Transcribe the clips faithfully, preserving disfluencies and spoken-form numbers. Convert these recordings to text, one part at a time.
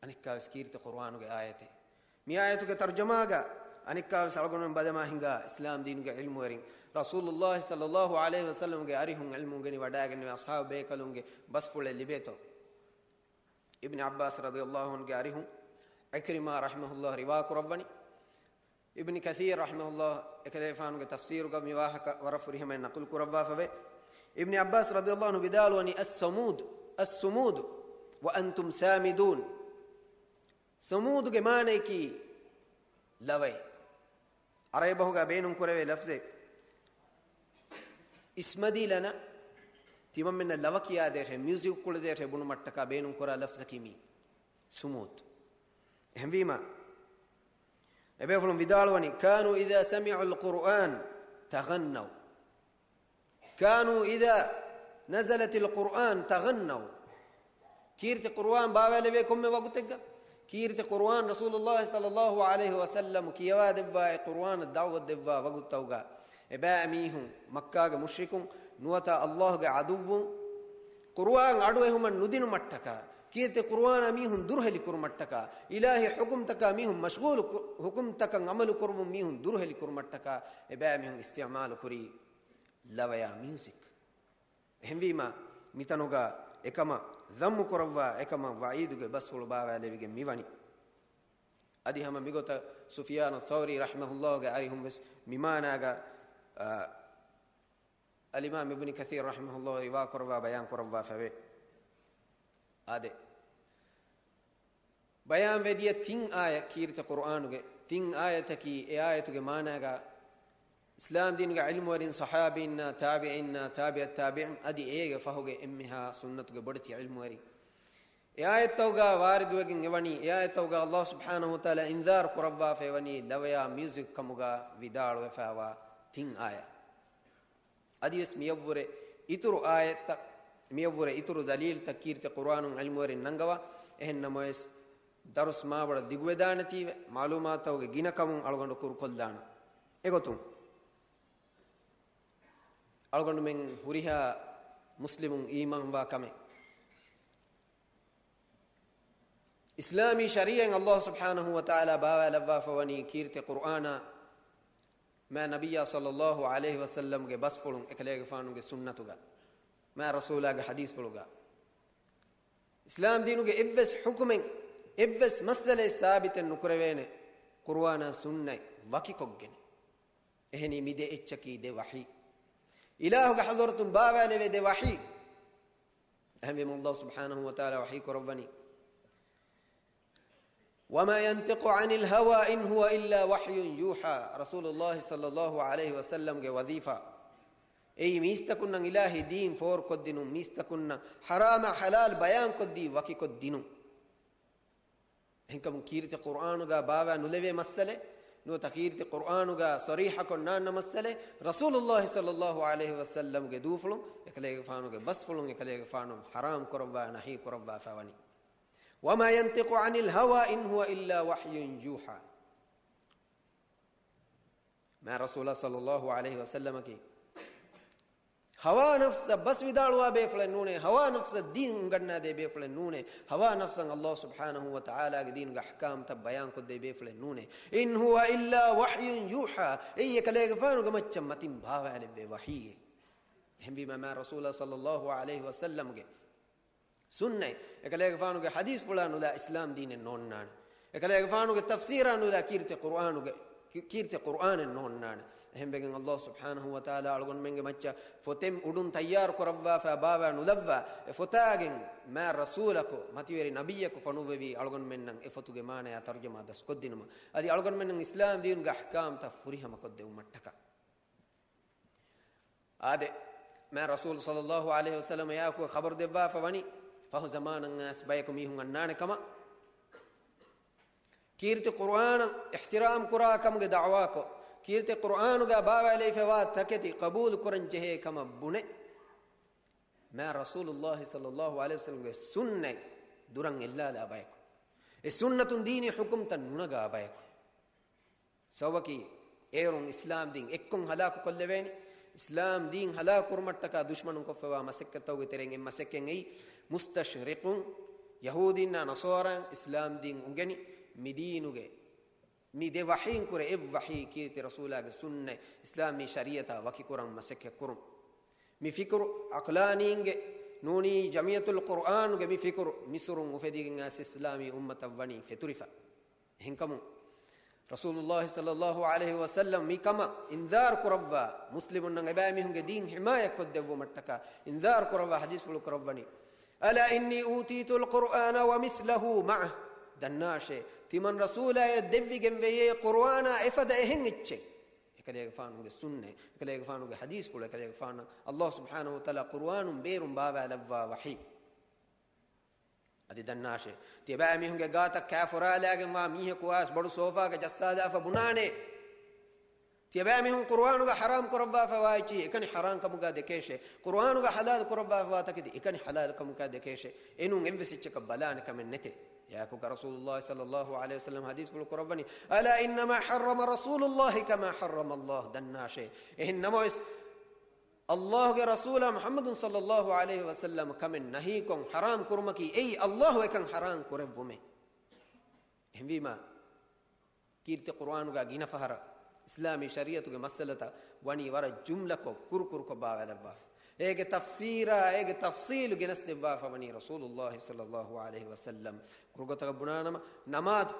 އަނެއްކާވެސް ކީރިތި ޤުރުއާނުގެ އާޔަތެއް. މި އާޔަތުގެ ތަރުޖަމާގަ އަނެއްކާވެސް އަޅުގަނޑުމެން ބަލަމާ ހިނގާ އިސްލާމް ދީނުގެ ޢިލްމުވެރިން ރަސޫލުﷲ ޞައްލަﷲ ޢަލައިހި ވަސައްލަމްގެ އަރިހުން ޢިލްމު ގެނި ވަޑައިގެންނެވި އަޞްޙާބު ބޭކަލުންގެ ބަސްފުޅެއް ލިބޭތޯ؟ އިބްނި ޢައްބާސް ރަޟިޔަﷲ ޢަންހުގެ އަރިހުން ޢިކްރިމާ ރަޙިމަހުﷲ ރިވާ ކުރައްވަނީ. އިބްނި ކަޘީރް ރަޙިމަހުﷲ އެކަލޭފާނުގެ ތަފްސީރުގަ މި ވާހަކަ ވަރަށް ފުރިހަމައިން ނަޤުލު ކުރައްވާފަވޭ. އިބްނި ޢައްބާސް ރަޟިޔަﷲ ޢަންހު ވިދާޅުވަނީ، "الصمود، الصمود وأنتم سامدون." ޞަމޫދުގެ މާނަޔަކީ ލަވައެއް. ޢަރަބި ބަހުގަ ބޭނުން ކުރެވޭ ލަފްޒެއް. އިސްމަދީ ލަނަ، ތިމަންމެންނަށް ލަވަ ކިޔާދޭށޭ، މިއުޒިކް ކުޅެދޭށޭ ބުނުމަށްޓަކާ ބޭނުން ކުރާ ލަފްޒަކީ މީ. ޞަމޫދު. އެހެންވީމަ، އެބޭފުޅުން ވިދާޅުވަނީ، "كانوا إذا سمعوا القرآن تغنوا." كانوا إذا نزلت القرآن تغنوا. ކީރިތި ޤުރުއާން ބާވާލެވޭ ކޮންމެ ވަގުތެއްގަ، ކީރިތި ޤުރުއާން ރަސޫލުﷲ ޞައްލަﷲ ޢަލައިހި ވަސައްލަމް ކިޔަވާދެއްވާ އެ ޤުރުއާނަށް ދަޢުވަތު ދެއްވާ ވަގުތުތަކުގަ، އެބައިމީހުން، މައްކާގެ މުޝްރިކުން، ނުވަތަ ﷲގެ ޢަދުއްވުން، ޤުރުއާން އަޑުއެހުމަށް ނުދިނުމަށްޓަކާ، ކީރިތި ޤުރުއާނާ މީހުން ދުރުހެލި ކުރުމަށްޓަކާ، އިލާހީ ޙުކުމްތަކާ މީހުން މަޝްޣޫލު ކު-، ޙުކުމްތަކަށް ޢަމަލު ކުރުމުން މީހުން ދުރުހެލި ކުރުމަށްޓަކާ، އެބައިމީހުން އިސްތިޢުމާލު ކުރީ ލަވަޔާ މިއުޒިކް. އެހެންވީމާ، މިތަނުގަ އެކަމަށް ޛައްމު ކުރައްވާ، އެކަމަށް ވަޢީދުގެ ބަސްފުޅު ބާވާލެވިގެން މިވަނީ. އަދި ހަމަ މިގޮތަށް ސުފިޔާނު ޘައުރީ ރަޙިމަހުﷲގެ އަރިހުން ވެސް މި މާނާގަ، އާ، އަލްއިމާމް އިބްނި ކަޘީރް ރަޙިމަހުﷲ ރިވާ ކުރައްވާ ބަޔާން ކުރައްވާފަވޭ. އާދެ. ބަޔާންވެދިޔަ ތިން އާޔަތް ކީރިތި ޤުރުއާނުގެ، ތިން އާޔަތަކީ އެ އާޔަތުގެ މާނާގަ އިސްލާމް ދީނުގެ ޢިލްމުވެރިން، ޞަޙާބީންނާ، ތާބިޢީންނާ، ތާބިޢު ތާބިޢީން، އަދި އޭގެ ފަހުގެ އެންމެހާ ސުންނަތުގެ ބޮޑެތި ޢިލްމުވެރިން އެ އާޔަތްތަކުގަ ވާރިދުވެގެން އެވަނީ، އެ އާޔަތްތަކުގަ ﷲ ސުބްޙާނަހޫ ވަތަޢާލާ އިންޒާރު ކުރައްވާފައިވަނީ ލަވަޔާ މިއުޒިކް ކަމުގަ ވިދާޅުވެފައިވާ ތިން އާޔަތް. އަދިވެސް މިއަށްވުރެ އިތުރު އާޔަތްތައް، މިއަށްވުރެ އިތުރު ދަލީލްތައް ކީރިތި ޤުރުއާނުން ޢިލްމުވެރިން ނަންގަވާ. އެހެން ނަމަވެސް، ދަރުސް މާބޮޑަށް ދިގުވެދާނެތީވެ، މަޢުލޫމާތުތަކުގެ ގިނަކަމުން އަޅުގަނޑު ކުރުކޮށްލާނަން. އެގޮތުން، އަޅުގަނޑުމެން ހުރިހާ މުސްލިމުން އީމާންވާ ކަމެއް. އިސްލާމީ ޝަރީޢަތް ﷲ ސުބްޙާނަހޫ ވަތަޢާލާ ބާވާލައްވާފަވަނީ ކީރިތި ޤުރުއާނާ، މާ ނަބިއްޔާ ޞައްލަﷲ ޢަލައިހި ވަސައްލަމްގެ ބަސްފުޅުން އެކަލޭގެފާނުގެ ސުންނަތުގަ، މާ ރަސޫލާގެ ޙަދީޘްފުޅުގަ. އިސްލާމް ދީނުގެ އެއްވެސް ޙުކުމެއް، އެއްވެސް މައްސަލައެއް ސާބިތެއް ނުކުރެވޭނެ ޤުރުއާނާ ސުންނަތް ވަކިކޮށްގެން. އެހެނީ މި ދެ އެއްޗަކީ ދެ ވަޙީ. އިލާހުގެ ޙަޟްރަތުން ބާވާލެވޭ ދެ ވަޙީ. އެހެންވީމަ ﷲ ސުބްޙާނަހޫ ވަތަޢާލާ ވަޙީ ކުރައްވަނީ، "وما ينطق عن الهوى إن هو إلا وحي يوحى." ރަސޫލުﷲ ޞައްލަﷲ ޢަލައިހި ވަސައްލަމްގެ ވަޒީފާ އެއީ މީސްތަކުންނަށް އިލާހީ ދީން ފޯރުކޮށްދިނުން، މީސްތަކުންނަށް ޙަރާމާ ޙަލާލް ބަޔާންކޮށްދީ ވަކިކޮށްދިނުން. އެހެންކަމުން ކީރިތި ޤުރުއާނުގަ ބާވާ ނުލެވޭ މައްސަލައެއް، ނުވަތަ ކީރިތި ޤުރުއާނުގަ ޞަރީޙަކޮށް ނާންނަ މައްސަލައެއް، ރަސޫލުﷲ ޞައްލަﷲ ޢަލައިހި ވަސައްލަމްގެ ދޫފުޅުން، އެކަލޭގެފާނުގެ ބަސްފުޅުން އެކަލޭގެފާނު ޙަރާމް ކުރައްވާ، ނަހީ ކުރައްވާފަވަނީ. "وما ينطق عن الهوى إن هو إلا وحي يوحى." މާ ރަސޫލާ ޞައްލަﷲ ޢަލައިހި ވަސައްލަމަކީ ހަވާ ނަފްސަށް ބަސް ވިދާޅުވާ ބޭފުޅެއް ނޫނޭ، ހަވާ ނަފްސަށް ދީން އުނގަންނާދޭ ބޭފުޅެއް ނޫނޭ، ހަވާ ނަފްސަށް ﷲ ސުބްޙާނަހޫ ވަތަޢާލާގެ ދީނުގެ އަޙްކާމްތައް ބަޔާންކޮށްދޭ ބޭފުޅެއް ނޫނޭ. "إن هو إلا وحي يوحى." އެއީ އެކަލޭގެފާނުގެ މައްޗަށް މަތިން ބާވާލެއްވޭ ވަޙީއެއް. އެހެންވީމަ މާ ރަސޫލާ ޞައްލަﷲ ޢަލައިހި ވަސައްލަމްގެ ސުންނަތް، އެކަލޭގެފާނުގެ ޙަދީޘްފުޅާ ނުލާ އިސްލާމް ދީނެއް ނޯންނާނެ. އެކަލޭގެފާނުގެ ތަފްސީރާ ނުލާ ކީރިތި ޤުރުއާނުގެ، ކީ-، ކީރިތި ޤުރުއާނެއް ނޯންނާނެ. އެހެންވެގެން ﷲ ސުބްޙާނަހޫ ވަތަޢާލާ އަޅުގަނޑުމެންގެ މައްޗަށް ފޮތެއް އުޑުން ތައްޔާރު ކުރައްވާފަ ބާވާ ނުލައްވާ، އެ ފޮތާގެން މާ ރަސޫލަކު، މަތިވެރި ނަބިއްޔަކު ފޮނުއްވެވި އަޅުގަނޑުމެންނަށް އެ ފޮތުގެ މާނަޔާ ތަރުޖަމާ ދަސްކޮށްދިނުމަށް، އަދި އަޅުގަނޑުމެންނަށް އިސްލާމް ދީނުގެ އަޙްކާމްތައް ފުރިހަމަކޮށްދެވުމަށްޓަކާ. އާދެ، މާ ރަސޫލު ޞައްލަﷲ ޢަލައިހި ވަސައްލަމަ އެއާއެކު ޚަބަރު ދެއްވާފަ ވަނީ، ފަހު ޒަމާނަށް އައިސް ބަޔަކު މީހުން އަންނާނެ ކަމަށް. ކީރިތި ޤުރުއާނަށް އިޙްތިރާމް ކުރާ ކަމުގެ ދަޢުވާކޮށް، ކީރިތި ޤުރުއާނުގަ ބާވާލެވިފައިވާ ތަކެތި ޤަބޫލު ކުރަން ޖެހޭ ކަމަށް ބުނެ، މާ ރަސޫލުﷲ ޞައްލަﷲ ޢަލައިހި ވަސައްލަމްގެ ސުންނަތް ދުރަށް އެއްލާލާ ބަޔަކު، އެ ސުންނަތުން ދީނީ ޙުކުމްތައް ނުނަގާ ބަޔަކު. ސަބަބަކީ، އޭރުން އިސްލާމް ދީން އެއްކޮށް ހަލާކު ކޮށްލެވޭނެ. އިސްލާމް ދީން ހަލާކު ކުރުމަށްޓަކާ ދުޝްމަނުން ކޮށްފައިވާ މަސައްކަތްތަކުގެ ތެރެއިން އެއް މަސައްކަތް އެއީ، މުސްތަޝްރިޤުން ޔަހޫދީންނާ ނަޞާރާއިން އިސްލާމް ދީން އުނގެނި މި ދީނުގެ މި ދެ ވަޙީން ކުރެ އެއް ވަޙީ ކީރިތި ރަސޫލާގެ ސުންނަތް އިސްލާމީ ޝަރީޢަތާ ވަކިކުރަން މަސައްކަތް ކުރުން. މި ފިކުރު ޢަޤްލާނީންގެ ނޫނީ ޖަމްޢިއްޔަތުލް ޤުރްއާނުގެ މި ފިކުރު މިޞުރުން އުފެދިގެން އައިސް އިސްލާމީ އުއްމަތަށް ވަނީ ފެތުރިފަ. އެހެންކަމުން ރަސޫލުﷲ ޞައްލަﷲ ޢަލައިހި ވަސައްލަމް މި ކަމަށް އިންޒާރު ކުރައްވާ، މުސްލިމުންނަށް އެބައިމީހުންގެ ދީން ޙިމާޔަތް ކޮށްދެއްވުމަށްޓަކާ އިންޒާރު ކުރައްވާ ޙަދީޘްފުޅު ކުރައްވަނީ، ألا إني أوتيت القرآن ومثله معه. ދަންނާށޭ، ތިމަން ރަސޫލާޔަށް ދެއްވިގެންވެޔޭ ޤުރުއާނާ އެފަދަ އެހެން އެއްޗެއް. އެކަލޭގެފާނުގެ ސުންނަތް، އެކަލޭގެފާނުގެ ޙަދީޘްފުޅު، އެކަލޭގެފާނަށް ﷲ ސުބްޙާނަހޫ ވަތަޢާލާ ޤުރުއާނުން ބޭރުން ބާވާލައްވާ ވަޙީ. އަދި ދަންނާށޭ، ތިޔަބައިމީހުންގެ ގާތަށް ކާފަރާލާގެންވާ މީހަކު އައިސް ބޮޑު ސޯފާގަ ޖައްސާލާފަ ބުނާނެ. ތިޔަބައިމީހުން ޤުރުއާނުގަ ޙަރާމް ކުރައްވާފަވާ އެއްޗިހި އެކަނި ޙަރާމް ކަމުގަ ދެކޭށޭ. ޤުރުއާނުގަ ޙަލާލު ކުރައްވާފަވާ ތަކެތި އެކަނި ޙަލާލު ކަމުގަ ދެކޭށޭ. އެނޫން އެއްވެސް އެއްޗަކަށް ބަލާނެ ކަމެއް ނެތޭ. އެއާއެކުގަ ރަސޫލުﷲ ޞައްލަﷲ ޢަލައިހި ވަސައްލަމް ޙަދީޘްފުޅު ކުރައްވަނީ، ألا إنما حرم رسول الله كما حرم الله. ދަންނާށޭ، އެހެން ނަމަވެސް، ﷲގެ ރަސޫލާ މުޙައްމަދު ޞައްލަﷲ ޢަލައިހި ވަސައްލަމް ކަމެއް ނަހީކޮށް ޙަރާމް ކުރުމަކީ އެއީ ﷲ އެކަން ޙަރާމް ކުރެއްވުމޭ. އެހެންވީމާ، ކީރިތި ޤުރުއާނުގަ ގިނަ ފަހަރަށް އިސްލާމީ ޝަރީޢަތުގެ މައްސަލަތައް ވަނީ ވަރަށް ޖުމްލަކޮށް، ކުރުކުރުކޮށް ބާވާލައްވާފަ. އޭގެ ތަފްސީރާ، އޭގެ ތަފްޞީލު ގެނެސްދެއްވާފަ ވަނީ ރަސޫލުﷲ ޞައްލަﷲ ޢަލައިހި ވަސައްލަމް. ކުރުގޮތަކަށް ބުނާނަމަ، ނަމާދު،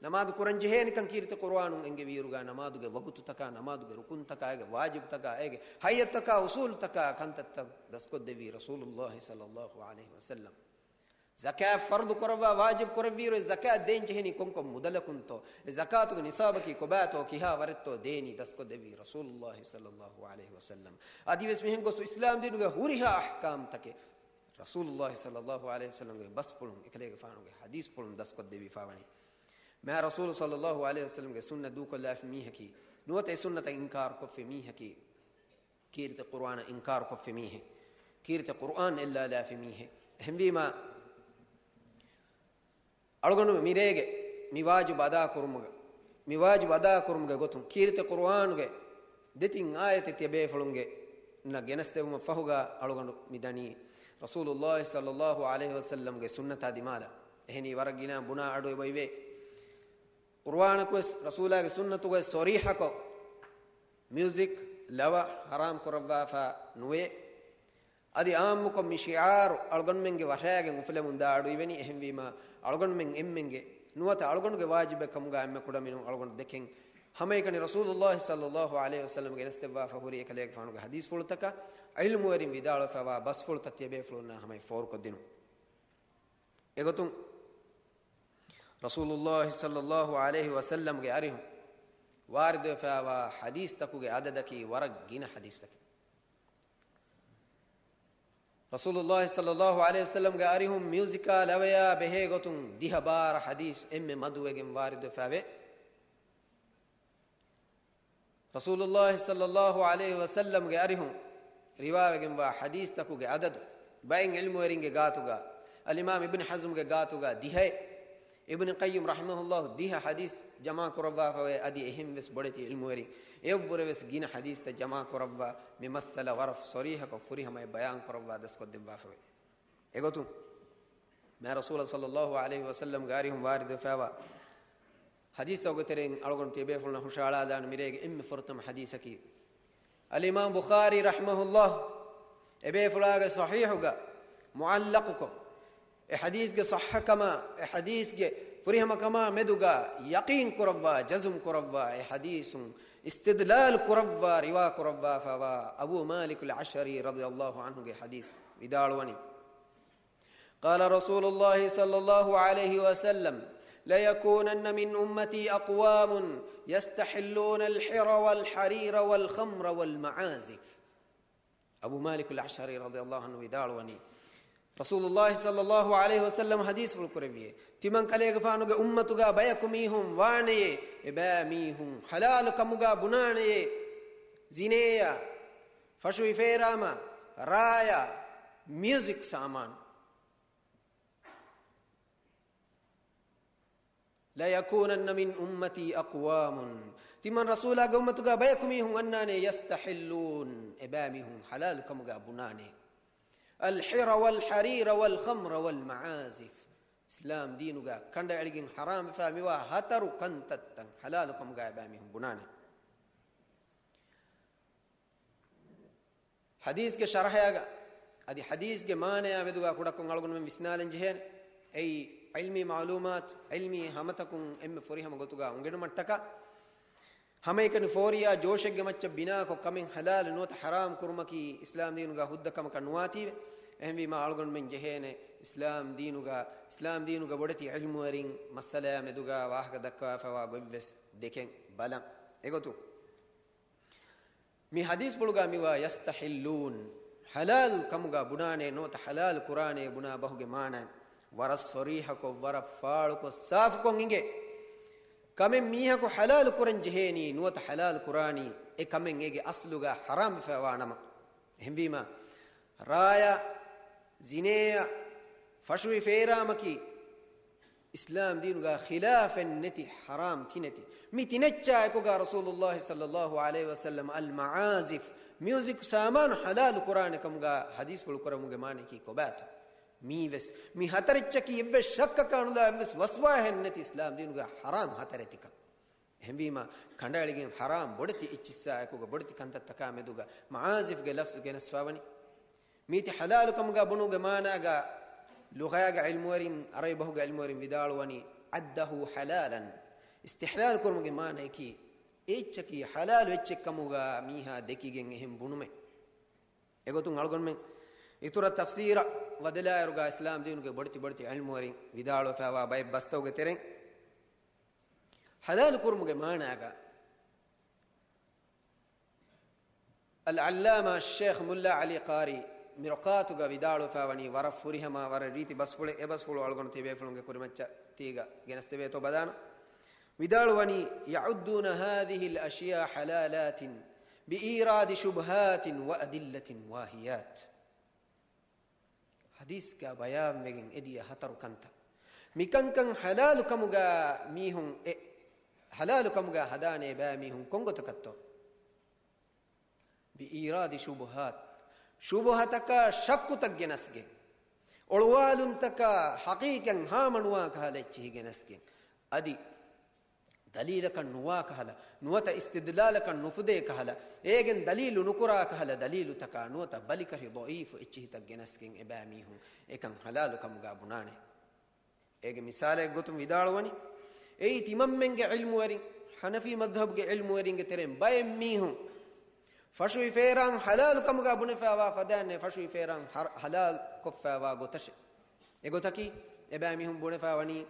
ނަމާދު ކުރަން ޖެހޭނެކަން ކީރިތި ޤުރުއާނުން އެންގެވިއިރުގަ، ނަމާދުގެ ވަގުތުތަކާ، ނަމާދުގެ ރުކުންތަކާ، އޭގެ ވާޖިބުތަކާ، އޭގެ ހައްޔަތުތަކާ، އުޞޫލުތަކާ ކަންތައްތައް ދަސްކޮށްދެއްވީ ރަސޫލުﷲ ޞައްލަﷲ ޢަލައިހި ވަސައްލަމް. ޒަކާތް ފަރުޟު ކުރައްވާ ވާޖިބު ކުރެއްވިއިރު، އެ ޒަކާތް ދޭން ޖެހެނީ ކޮންކޮން މުދަލަކުންތޯ؟ އެ ޒަކާތުގެ ނިޞާބަކީ ކޮބާތޯ؟ ކިހާ ވަރެއްތޯ ދޭނީ؟ ދަސްކޮށްދެއްވީ ރަސޫލުﷲ ޞައްލަﷲ ޢަލައިހި ވަސައްލަމް. އަދިވެސް މިހެން ގޮސް އިސްލާމް ދީނުގެ ހުރިހާ އަޙްކާމްތަކެއް ރަސޫލުﷲ ޞައްލަﷲ ޢަލައިހި ވަސައްލަމްގެ ބަސްފުޅުން، އެކަލޭގެފާނުގެ ޙަދީޘްފުޅުން ދަސްކޮށްދެއްވިފަ ވަނީ. މާ ރަސޫލު ޞައްލަﷲ ޢަލައިހި ވަސައްލަމްގެ ސުންނަތް ދޫކޮށްލާފި މީހަކީ، ނުވަތަ އެ ސުންނަތަށް އިންކާރު ކޮށްފި މީހަކީ، ކީރިތި ޤުރުއާނަށް އިންކާރު ކޮށްފި މީހެއް، ކީރިތި ޤުރުއާން އެއްލާލާފި މީހެއް. އެހެންވީމާ، އަޅުގަނޑު މިރޭގެ މި ވާޖިބު އަދާ ކުރުމުގަ، މި ވާޖިބު އަދާ ކުރުމުގެ ގޮތުން، ކީރިތި ޤުރުއާނުގެ ދެތިން އާޔަތެއް ތިޔަބޭފުޅުންގެ ނަށް ގެނެސްދެވުމަށް ފަހުގަ، އަޅުގަނޑު މި ދަނީ ރަސޫލުﷲ ޞައްލަﷲ ޢަލައިހި ވަސައްލަމްގެ ސުންނަތާ ދިމާލަށް. އެހެނީ ވަރަށް ގިނަ ބުނާ އަޑު އެބައިވޭ. ޤުރުއާނަކުވެސް ރަސޫލާގެ ސުންނަތުގައި ޞަރީޙަކޮށް، މިއުޒިކް، ލަވަ ޙަރާމް ކުރައްވާފަ ނުވޭ. އަދި އާއްމުކޮށް މި ޝިޢާރު އަޅުގަނޑުމެންގެ ވަށައިގެން އުފުލެމުން ދާ އަޑު އިވެނީ. އެހެންވީމާ، އަޅުގަނޑުމެން އެންމެންގެ ނުވަތަ އަޅުގަނޑުގެ ވާޖިބެއް ކަމުގަ އެންމެ ކުޑަމިނުން އަޅުގަނޑު ދެކެން، ހަމައެކަނި ރަސޫލުﷲ ޞައްލަﷲ ޢަލައިހި ވަސައްލަމް ގެނެސްދެއްވާފަ ހުރި އެކަލޭގެފާނުގެ ޙަދީޘްފުޅުތަކާ، ޢިލްމުވެރިން ވިދާޅުވެފައިވާ ބަސްފުޅުތައް ތިޔަބޭފުޅުންނާ ހަމައަށް ފޯރުކޮށްދިނުން. އެގޮތުން، ރަސޫލުﷲ ޞައްލަﷲ ޢަލައިހި ވަސައްލަމްގެ އަރިހުން ވާރިދުވެފައިވާ ޙަދީޘްތަކުގެ އަދަދަކީ ވަރަށް ގިނަ ޙަދީޘްތަކެއް. ރަސޫލުﷲ ޞައްލަﷲ ޢަލައިހި ވަސައްލަމްގެ އަރިހުން މިއުޒިކާ ލަވަޔާ ބެހޭ ގޮތުން ދިހަ ބާރަ ޙަދީޘް އެންމެ މަދުވެގެން ވާރިދުވެފައިވޭ. ރަސޫލުﷲ ޞައްލަﷲ ޢަލައިހި ވަސައްލަމްގެ އަރިހުން ރިވާވެގެންވާ ޙަދީޘްތަކުގެ އަދަދު ބައެއް ޢިލްމުވެރިންގެ ގާތުގަ، އަލްއިމާމް އިބްނު ޙަޒްމްގެ ގާތުގަ ދިހައެއް، އިބްނު ޤައްޔިމް ރަޙިމަހުﷲ ދިހަ ޙަދީޘް ޖަމާކުރައްވާފަވޭ. އަދި އެހެންވެސް ބޮޑެތި ޢިލްމުވެރިން އެއަށްވުރެވެސް ގިނަ ޙަދީޘްތައް ޖަމާކުރައްވާ، މި މައްސަލަ ވަރަށް ޞަރީޙަކޮށް ފުރިހަމައަށް ބަޔާންކުރައްވާ ދަސްކޮށްދެއްވާފަވޭ. އެގޮތުން، މާ ރަސޫލާ ޞައްލަﷲ ޢަލައިހި ވަސައްލަމްގެ އަރިހުން ވާރިދުވެފައިވާ ޙަދީޘްތަކުގެ ތެރެއިން އަޅުގަނޑު ތިޔަބޭފުޅުންނަށް ހުށައަޅާލާނެ މިރޭގެ އެންމެ ފުރަތަމަ ޙަދީޘަކީ، އަލްއިމާމް ބުޚާރީ ރަޙިމަހުﷲ އެބޭފުޅާގެ ޞަޙީޙުގަ މުޢައްލަޤުކޮށް، އެ ޙަދީޘްގެ ޞައްޙަކަމާ، އެ ޙަދީޘްގެ ފުރިހަމަކަމާ މެދުގަ ޔަޤީން ކުރައްވާ، ޖަޒުމް ކުރައްވާ، އެ ޙަދީޘުން އިސްތިދްލާލް ކުރައްވާ، ރިވާ ކުރައްވާފައިވާ އަބޫ މާލިކުލް އަޝްޢަރީ ރަޟިޔަﷲ ޢަންހުގެ ޙަދީޘް ވިދާޅުވަނީ، قال رسول الله صلى الله عليه وسلم، ليكونن من أمتي أقوام يستحلون الحر والحرير والخمر والمعازف. އަބޫ މާލިކުލް އަޝްޢަރީ ރަޟިޔަﷲ ޢަންހު ވިދާޅުވަނީ، ރަސޫލުﷲ ޞައްލަﷲ ޢަލައިހި ވަސައްލަމް ޙަދީޘްފުޅު ކުރެއްވިއޭ، ތިމަން ކަލޭގެފާނުގެ އުއްމަތުގަ ބަޔަކު މީހުން ވާނެޔޭ، އެބައިމީހުން ޙަލާލު ކަމުގަ ބުނާނެޔޭ، ޒިނޭއާ، ފަށުވި ފޭރާމާ، ރާޔާ، މިއުޒިކް ސާމާނު. ليكونن من أمتي أقوام، ތިމަން ރަސޫލާގެ އުއްމަތުގަ ބަޔަކު މީހުން އަންނާނެ، يستحلون، އެބައިމީހުން ޙަލާލު ކަމުގަ ބުނާނެ، الحر والحرير والخمر والمعازف، އިސްލާމް ދީނުގަ ކަނޑައެޅިގެން ޙަރާމްވެފާ މިވާ ހަތަރު ކަންތައްތައް ޙަލާލު ކަމުގަ އެބައިމީހުން ބުނާނެ. ޙަދީޘްގެ ޝަރަޙަޔާގަ އަދި ޙަދީޘްގެ މާނަޔާ މެދުގަ ކުޑަކޮށް އަޅުގަނޑުމެން ވިސްނާލަން ޖެހޭނެ. އެއީ ޢިލްމީ މަޢުލޫމާތު، ޢިލްމީ ހަމަތަކުން އެންމެ ފުރިހަމަ ގޮތުގަ އުނގެނުމަށްޓަކާ، ހަމައެކަނި ފޯރިޔާ ޖޯޝެއްގެ މައްޗަށް ބިނާކޮށް، ކަމެއް ޙަލާލު ނުވަތަ ޙަރާމް ކުރުމަކީ އިސްލާމް ދީނުގަ ހުއްދަ ކަމަކަށް ނުވާތީވެ. އެހެންވީމާ އަޅުގަނޑުމެން ޖެހޭނެ އިސްލާމް ދީނުގަ، އިސްލާމް ދީނުގަ ބޮޑެތި ޢިލްމުވެރިން މައްސަލަޔާ މެދުގަ ވާހަކަ ދައްކަވާފައިވާ ގޮތްވެސް ދެކެން ބަލަން. އެގޮތުން މި ޙަދީޘްފުޅުގަ މިވާ يستحلون، ޙަލާލު ކަމުގަ ބުނާނެ ނުވަތަ ޙަލާލު ކުރާނެ ބުނާ ބަހުގެ މާނަ ވަރަށް ޞަރީޙަކޮށް، ވަރަށް ފާޅުކޮށް، ސާފުކޮށް އިނގޭ. ކަމެއް މީހަކު ޙަލާލު ކުރަން ޖެހޭނީ ނުވަތަ ޙަލާލު ކުރާނީ، އެ ކަމެއް އޭގެ އަސްލުގަ ޙަރާމްވެފައިވާ ނަމަ. އެހެންވީމާ، ރާޔާ، ޒިނޭއާ، ފަށުވި ފޭރާމަކީ، އިސްލާމް ދީނުގަ ޚިލާފެއް ނެތި، ޙަރާމް ތިނެތި. މި ތިނެއްޗާ އެކުގަ ރަސޫލުﷲ ޞައްލަﷲ ޢަލައިހި ވަސައްލަމަ، އަލްމަޢާޒިފް، މިއުޒިކް ސާމާނު ޙަލާލު ކުރާނެ ކަމުގަ ޙަދީޘްފުޅު ކުރެވުމުގެ މާނަޔަކީ ކޮބާތޯ؟ މީވެސް، މި ހަތަރެއްޗަކީ އެއްވެސް ޝައްކަކާ ނުލާ، އެއްވެސް ވަސްވާހެއް ނެތި އިސްލާމް ދީނުގަ ޙަރާމް ހަތަރެތިކަން. އެހެންވީމާ، ކަނޑައެޅިގެން ޙަރާމް ބޮޑެތި އެއްޗިއްސާ އެކުގަ ބޮޑެތި ކަންތައްތަކާ މެދުގަ މަޢާޒިފްގެ ލަފްޒު ގެނެސްފަވަނީ. މީތި ޙަލާލު ކަމުގަ ބުނުގެ މާނާގަ، ލުޣާގެ ޢިލްމުވެރިން، ޢަރަބި ބަހުގެ ޢިލްމުވެރިން ވިދާޅުވަނީ، عده حلالا. އިސްތިޙްލާލު ކުރުމުގެ މާނަޔަކީ، އެއްޗަކީ ޙަލާލު އެއްޗެއް ކަމުގަ މީހާ ދެކިގެން އެހެން ބުނުމެއް. އެގޮތުން އަޅުގަނޑުމެން އިތުރަށް ތަފްސީރަށް ވަދެލާއިރުގަ އިސްލާމް ދީނުގެ ބޮޑެތި ބޮޑެތި ޢިލްމުވެރިން ވިދާޅުވެފައިވާ ބައެއް ބަސްތަކުގެ ތެރެއިން، ޙަލާލު ކުރުމުގެ މާނާގަ، އަލްޢައްލާމާ ޝޭޚް މުއްލާ ޢަލީ ޤާރީ މިރުޤާތުގަ ވިދާޅުވެފައިވަނީ ވަރަށް ފުރިހަމަ، ވަރަށް ރީތި ބަސްފުޅެއް. އެ ބަސްފުޅު އަޅުގަނޑު ތިބޭފުޅުންގެ ކުރިމައްޗަށް ތީގަ ގެނެސްދެވޭތޯ ބަލާނަން. ވިދާޅުވަނީ، يعدون هذه الأشياء حلالات بإيراد شبهات وأدلة واهيات. ޙަދީޘްގަ ބަޔާންވެގެން އެދިޔަ ހަތަރު ކަންތައް. މިކަންކަން ޙަލާލު ކަމުގަ މީހުން އެ، ޙަލާލު ކަމުގަ ހަދާނޭ ބައިމީހުން ކޮންގޮތަކަށްތޯ؟ بإيراد شبهات، ޝުބުހަތަކާ ޝައްކުތައް ގެނަސްގެން، އޮޅުވާލުންތަކާ ޙަޤީޤަތް ހާމަނުވާ ކަހަލަ އެއްޗިހި ގެނަސްގެން، އަދި ދަލީލަކަށް ނުވާ ކަހަލަ، ނުވަތަ އިސްތިދްލާލަކަށް ނުފުދޭ ކަހަލަ، އޭގެން ދަލީލު ނުކުރާ ކަހަލަ ދަލީލުތަކާ، ނުވަތަ ބަލިކަށި ޟަޢީފު އެއްޗިހިތައް ގެނަސްގެން އެބައިމީހުން އެކަން ޙަލާލު ކަމުގަ ބުނާނެ. އޭގެ މިސާލެއް ގޮތުން ވިދާޅުވަނީ، އެއީ ތިމަންމެންގެ ޢިލްމުވެރިން، ޙަނަފީ މަޛްހަބުގެ ޢިލްމުވެރިންގެ ތެރެއިން ބައެއް މީހުން ފަށުވި ފޭރާން ޙަލާލު ކަމުގަ ބުނެފައިވާ ފަދައިން އެ ފަށުވި ފޭރާން ޙަރ-، ޙަލާލު ކޮށްފައިވާ ގޮތަށެ. އެގޮތަކީ، އެބައިމީހުން ބުނެފައިވަނީ،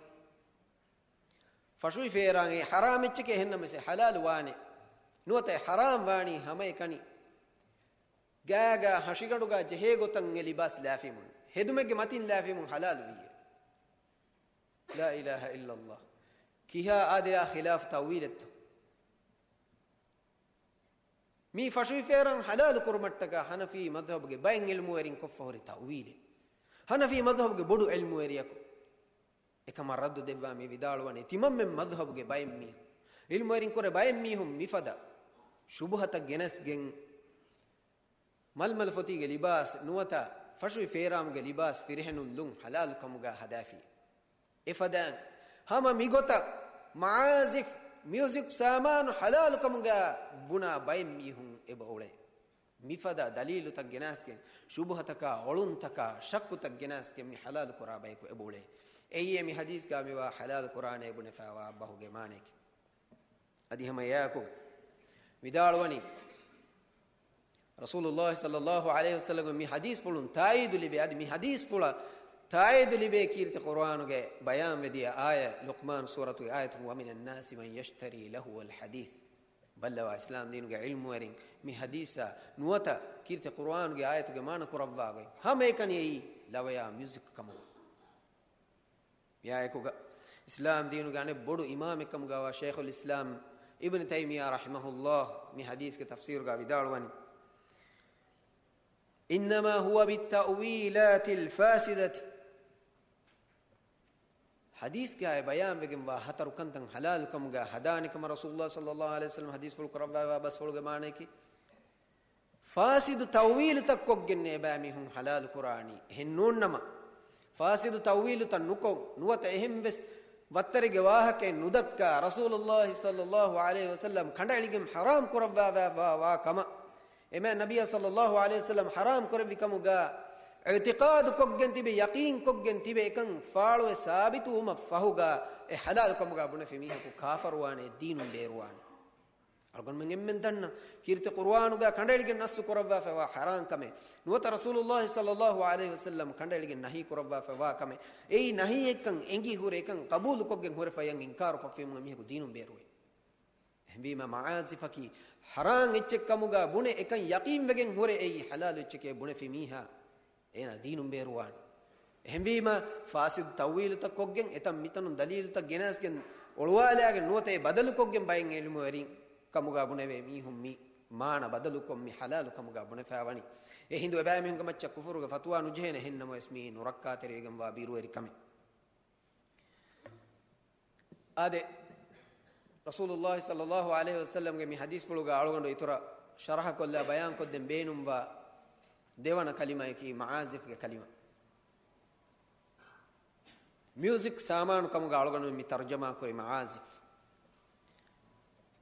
ފަށުވި ފޭރާން އެ ޙަރާމް އެއްޗެކޭ، އެހެންނަމަވެސް އެ ޙަލާލު ވާނެ. ނުވަތަ އެ ޙަރާމް ވާނީ ހަމައެކަނި ގާގާ ހަށިގަނޑުގާ ޖެހޭ ގޮތަށް އެ ލިބާސް ލާފީމުން، ހެދުމެއްގެ މަތިން ލާފީމުން ޙަލާލު ވީއޭ. لا إله إلا الله. ކިހާ އާދަޔާ ޚިލާފު ތައުވީލެއްތޯ؟ މީ ފަށުވި ފޭރާން ޙަލާލު ކުރުމަށްޓަކާ ޙަނަފީ މަޛްހަބުގެ ބައެއް ޢިލްމުވެރިން ކޮށްފަ ހުރި ތައުވީލެއް. ޙަނަފީ މަޛްހަބުގެ ބޮޑު ޢިލްމުވެރިޔަކު އެކަމަށް ރައްދު ދެއްވާ މި ވިދާޅުވަނީ، ތިމަންމެން މަޛްހަބުގެ ބައެއް މީހުން، ޢިލްމުވެރިން ކުރެ ބައެއް މީހުން މިފަދަ ޝުބުހަތައް ގެނެސްގެން، މަލްމަލް ފޮތީގެ ލިބާސް ނުވަތަ ފަށުވި ފޭރާމުގެ ލިބާސް ފިރިހެނުން ލުން ޙަލާލު ކަމުގަ ހަދާފި. އެފަދައިން ހަމަ މިގޮތަށް މަޢާޒިފް، މިއުޒިކް ސާމާނު ޙަލާލު ކަމުގަ ބުނާ ބައެއް މީހުން އެބަ އުޅޭ. މިފަދަ ދަލީލުތައް ގެނާސްގެން، ޝުބުހަތަކާ، އޮޅުންތަކާ، ޝައްކުތައް ގެނާސްގެން މި ޙަލާލު ކުރާ ބަޔަކު އެބަ އުޅޭ. އެއީ މި ޙަދީޘްގަ މިވާ ޙަލާލު ކުރާނޭ ބުނެފައިވާ ބަހުގެ މާނަޔަކީ. އަދި ހަމަ އެއާއެކު ވިދާޅުވަނީ، ރަސޫލުﷲ ޞައްލަﷲ ޢަލައިހި ވަސައްލަމަ މި ޙަދީޘްފުޅުން ތާއީދު ލިބޭ، އަދި މި ޙަދީޘްފުޅަށް ތާއީދު ލިބޭ ކީރިތި ޤުރުއާނުގެ ބަޔާންވެދިޔަ އާޔަތް، ލުޤްމާން ސޫރަތުގެ އާޔަތުން، وَمِنَ النَّاسِ مَن يَشْتَرِي لَهْوَ الْحَدِيثِ. ބައްލަވާ އިސްލާމް ދީނުގެ ޢިލްމުވެރިން މި ޙަދީޘާ ނުވަތަ ކީރިތި ޤުރުއާނުގެ އާޔަތުގެ މާނަ ކުރައްވާގޮތް ހަމައެކަނި އެއީ ލަވަޔާ މިއުޒިކް ކަމުގަ. މިއާއެކުގަ އިސްލާމް ދީނުގެ އަނެއް ބޮޑު އިމާމެއްކަމުގަވާ ޝައިޚުލް އިސްލާމް އިބްނު ތައިމިއްޔާ ރަޙިމަހުﷲ މި ޙަދީޘްގެ ތަފްސީރުގަ ވިދާޅުވަނީ، إِنَّمَا هُوَ بِالتَّأْوِيلَاتِ الْفَاسِدَةِ. ޙަދީޘްގައި ބަޔާންވެގެންވާ ހަތަރު ކަންތައް ޙަލާލު ކަމުގަ ހަދާނެ ކަމަށް ރަސޫލުﷲ ޞައްލަﷲ ޢަލައިހި ވަސައްލަމަ ޙަދީޘްފުޅު ކުރައްވާފައިވާ ބަސްފުޅުގެ މާނަޔަކީ، ފާސިދު ތައުވީލުތައް ކޮށްގެން އެބައިމީހުން ޙަލާލު ކުރާނީ. އެހެން ނޫންނަމަ، ފާސިދު ތައުވީލުތައް ނުކޮށް، ނުވަތަ އެހެންވެސް ވައްތަރެއްގެ ވާހަކައެއް ނުދައްކާ، ރަސޫލުﷲ ޞައްލަﷲ ޢަލައިހި ވަސައްލަމް ކަނޑައެޅިގެން ޙަރާމް ކުރައްވާފައިވާ ކަމަށް، އެމާ ނަބިއްޔާ ޞައްލަﷲ ޢަލައިހި ވަސައްލަމް ޙަރާމް ކުރެއްވި ކަމުގަ އިޢުތިޤާދު ކޮށްގެން ތިބެ، ޔަޤީން ކޮށްގެން ތިބެ، އެކަން ފާޅުވެ ސާބިތު ވުމަށް ފަހުގަ އެ ޙަލާލު ކަމުގަ ބުނެފި މީހަކު ކާފަރުވާނެ، ދީނުން ބޭރުވާނެ. އަޅުގަނޑުމެން އެންމެން ދަންނަ ކީރިތި ޤުރުއާނުގަ ކަނޑައެޅިގެން ނައްޞު ކުރައްވާފައިވާ ޙަރާން ކަމެއް، ނުވަތަ ރަސޫލުﷲ ޞައްލަﷲ ޢަލައިހި ވަސައްލަމް ކަނޑައެޅިގެން ނަހީ ކުރައްވާފައިވާ ކަމެއް. އެއީ ނަހީއެއްކަން އެނގި ހުރެ އެކަން ޤަބޫލުކޮށްގެން ހުރެފައި އިންކާރު ކޮށްފިއުމުން އެމީހަކު ދީނުން ބޭރުވޭ. އެހެންވީމަ މަޢާޒިފަކީ ޙަރާން އެއްޗެއް ކަމުގަ ބުނެ އެކަން ޔަޤީންވެގެން ހުރެ އެއީ ޙަލާލު އެއްޗެކޭ ބުނެފި މީހާ، އޭނާ ދީނުން ބޭރުވާނެ. އެހެންވީމަ ފާސިދު ތައުވީލުތައް ކޮށްގެން އެތަން މިތަނުން ދަލީލުތައް ގެނަސްގެން އޮޅުވާލާގެން ނުވަތަ އެ ބަދަލުކޮށްގެން ބައެއް ޢިލްމުވެރިން ކަމުގަ ބުނެވޭ މީހުން މި މާނަ ބަދަލުކޮށް މި ޙަލާލު ކަމުގަ ބުނެފައިވަނީ. އެހިނދު އެބައިމީހުންގެ މައްޗަށް ކުފުރުގެ ފަތުވާ ނުޖެހޭނެ، އެހެންނަމަވެސް މިއީ ނުރައްކާތެރިވެގެންވާ ބިރުވެރި ކަމެއް. އާދެ، ރަސޫލުﷲ ޞައްލަﷲ ޢަލައިހި ވަސައްލަމްގެ މި ޙަދީޘްފުޅުގަ އަޅުގަނޑު އިތުރަށް ޝަރަޙަކޮށްލާ ބަޔާންކޮށްދޭން ބޭނުންވާ ދެވަނަ ކަލިމަޔަކީ މަޢާޒިފްގެ ކަލިމަ. މިއުޒިކް ސާމާނު ކަމުގަ އަޅުގަނޑުމެން މި ތަރުޖަމާކުރި މަޢާޒިފް.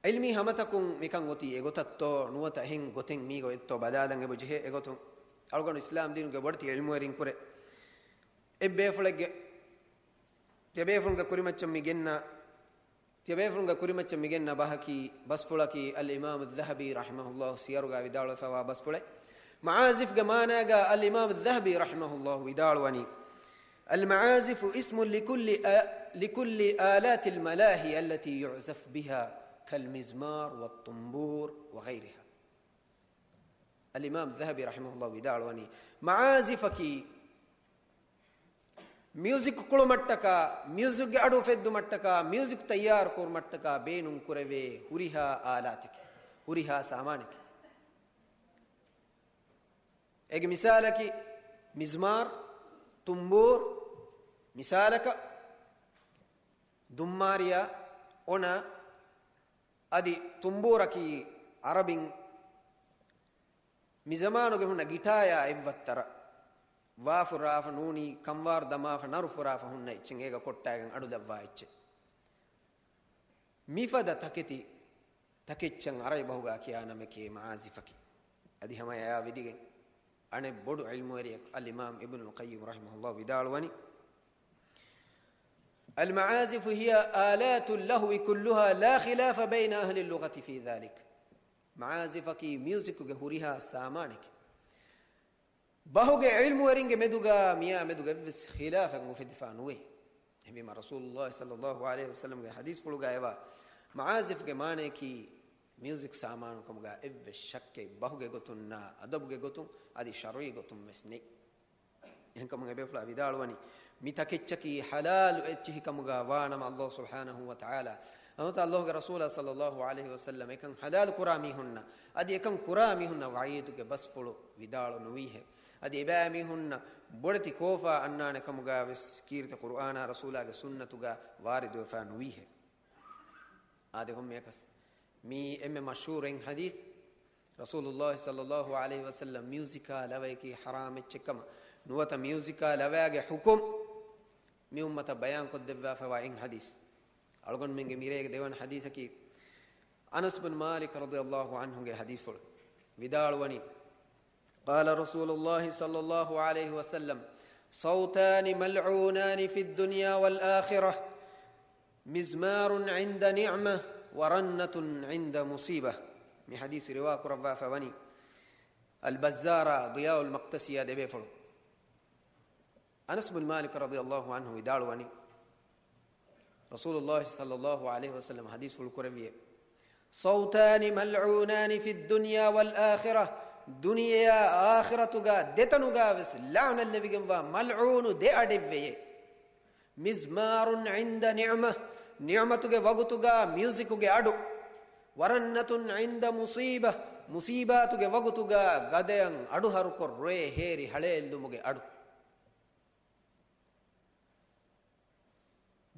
ޢިލްމީ ހަމަތަކުން މިކަން އޮތީ އެގޮތަށްތޯ ނުވަތަ އެހެން ގޮތެއް މީގަ އޮތްތޯ ބަލާލަން އެބަޖެހޭ. އެގޮތުން އަޅުގަނޑު އިސްލާމް ދީނުގެ ބޮޑެތި ޢިލްމުވެރިންކުރެ އެއްބޭފުޅެއްގެ، ތިޔަބޭފުޅުންގެ ކުރިމައްޗަށް މި ގެންނަ، ތިޔަބޭފުޅުންގެ ކުރިމައްޗަށް މި ގެންނަ ބަހަކީ، ބަސްފުޅަކީ އަލްއިމާމު އައްޒަހަބީ ރަޙިމަހުﷲ ސިޔަރުގަ ވިދާޅުވެފައިވާ ބަސްފުޅެއް. މަޢާޒިފްގެ މާނާގަ އަލްއިމާމު އައްޒަހަބީ ރަޙިމަހުﷲ ވިދާޅުވަނީ، المعازف اسم لكل آ-، لكل آلات الملاهي التي يعزف بها كالمزمار والطنبور وغيرها. އަލްއިމާމު އައްޒަހަބީ ރަޙިމަހުﷲ ވިދާޅުވަނީ، މަޢާޒިފަކީ މިއުޒިކް ކުޅުމަށްޓަކާ، މިއުޒިކްގެ އަޑު އުފެއްދުމަށްޓަކާ، މިއުޒިކް ތައްޔާރު ކުރުމަށްޓަކާ ބޭނުން ކުރެވޭ ހުރިހާ އާލާތެކެ، ހުރިހާ ސާމާނެކެ. އޭގެ މިސާލަކީ މިޒްމާރު، ތުނބޫރު، މިސާލަކަށް ދުންމާރިޔާ، އޮނާ، އަދި ތުނބޫރަކީ އަރަބިން މިޒަމާނުގެ ހުންނަ ގިޓާޔާ އެއްވައްތަރަށް ވާފުރާފަ ނޫނީ ކަންވާރު ދަމާފަ ނަރު ފުރާފަ ހުންނަ އެއްޗެއް އޭގަ ކޮށްޓާގެން އަޑު ލައްވާ އެއްޗެއް. މިފަދަ ތަކެތި ތަކެއްޗަށް އަރަބި ބަހުގަ ކިޔާ ނަމެކޭ މަޢާޒިފަކީ. އަދި ހަމަ އެއާ ވިދިގެން އަނެއް ބޮޑު ޢިލްމުވެރިޔަކު އަލްއިމާމް އިބްނުލް ޤައްޔިމް ރަޙިމަހުﷲ ވިދާޅުވަނީ، المعازف هي آلات اللهو كلها لا خلاف بين أهل اللغة في ذلك. މަޢާޒިފަކީ މިއުޒިކުގެ ހުރިހާ ސާމާނެކެ. ބަހުގެ ޢިލްމުވެރިންގެ މެދުގަ މިއާ މެދުގަ އެއްވެސް ޚިލާފެއް އުފެދިފާ ނުވޭ. އެހެންވީމަ ރަސޫލުﷲ ޞައްލަﷲ ޢަލައިހި ވަސައްލަމްގެ ޙަދީޘްފުޅުގަ އެވާ މަޢާޒިފްގެ މާނަޔަކީ މިއުޒިކް ސާމާނު ކަމުގަ އެއްވެސް ޝައްކެއް ބަހުގެ ގޮތުންނާ އަދަބުގެ ގޮތުން އަދި ޝަރުޢީ ގޮތުން ވެސް ނެތް. އެހެންކަމުން އެބޭފުޅާ ވިދާޅުވަނީ، މި ތަކެއްޗަކީ ޙަލާލު އެއްޗިހި ކަމުގަ ވާނަމަ، ﷲ ސުބްޙާނަހޫ ވަތަޢާލާ، ނުވަތަ ﷲގެ ރަސޫލާ ޞައްލަﷲ ޢަލައިހި ވަސައްލަމް އެކަން ޙަލާލު ކުރާ މީހުންނަށް، އަދި އެކަން ކުރާ މީހުންނަށް ވަޢީދުގެ ބަސްފުޅު ވިދާޅު ނުވީހެއް. އަދި އެބައިމީހުންނަށް ބޮޑެތި ކޯފާ އަންނާނެ ކަމުގަ ވެސް ކީރިތި ޤުރުއާނާ ރަސޫލާގެ ސުންނަތުގަ ވާރިދުވެފާ ނުވީހެއް. އާދެ، ކޮންމެއަކަސް މީ އެންމެ މަޝްހޫރު އެއް ޙަދީޘް. ރަސޫލުﷲ ޞައްލަﷲ ޢަލައިހި ވަސައްލަމް މިއުޒިކާ ލަވަޔަކީ ޙަރާމް އެއްޗެއް ކަމަށް، ނުވަތަ މިއުޒިކާ ލަވަޔާގެ ޙުކުމް މި އުއްމަތަށް ބަޔާންކޮށްދެއްވާފައިވާ އެއް ޙަދީޘް. އަޅުގަނޑުމެންގެ މިރޭގެ ދެވަނަ ޙަދީޘަކީ އަނަސް ބިން މާލިކް ރަޟިޔަﷲ ޢަންހުގެ ޙަދީޘްފުޅު. ވިދާޅުވަނީ، قال رسول الله صلى الله عليه وسلم، صوتان ملعونان في الدنيا والآخرة، مزمار عند نعمة ورنة عند مصيبة. މި ޙަދީޘް ރިވާ ކުރައްވާފަ ވަނީ އަލްބައްޒާރާ ޟިޔާއުލް މަޤްދަސީއާ ދެބޭފުޅު. އަނަސް ބިން މާލިކް ރަޟިޔަﷲ ޢަންހު ވިދާޅުވަނީ، ރަސޫލުﷲ ޞައްލަﷲ ޢަލައިހި ވަސައްލަމަ ޙަދީޘްފުޅު ކުރެއްވިއޭ، صوتان ملعونان في الدنيا والآخرة، ދުނިޔެއާ އާޚިރަތުގަ ދެތަނުގަ ވެސް ލަޢުނަތްލެވިގެންވާ މަލްޢޫނު ދެ އަޑެއްވެޔޭ. مزمار عند نعمة، ނިޢުމަތުގެ ވަގުތުގަ މިއުޒިކުގެ އަޑު. ورنة عند مصيبة، މުޞީބާތުގެ ވަގުތުގަ ގަދަޔަށް އަޑުހަރުކޮށް ރޭ ހޭރި ހަޅޭއްލުމުގެ އަޑު.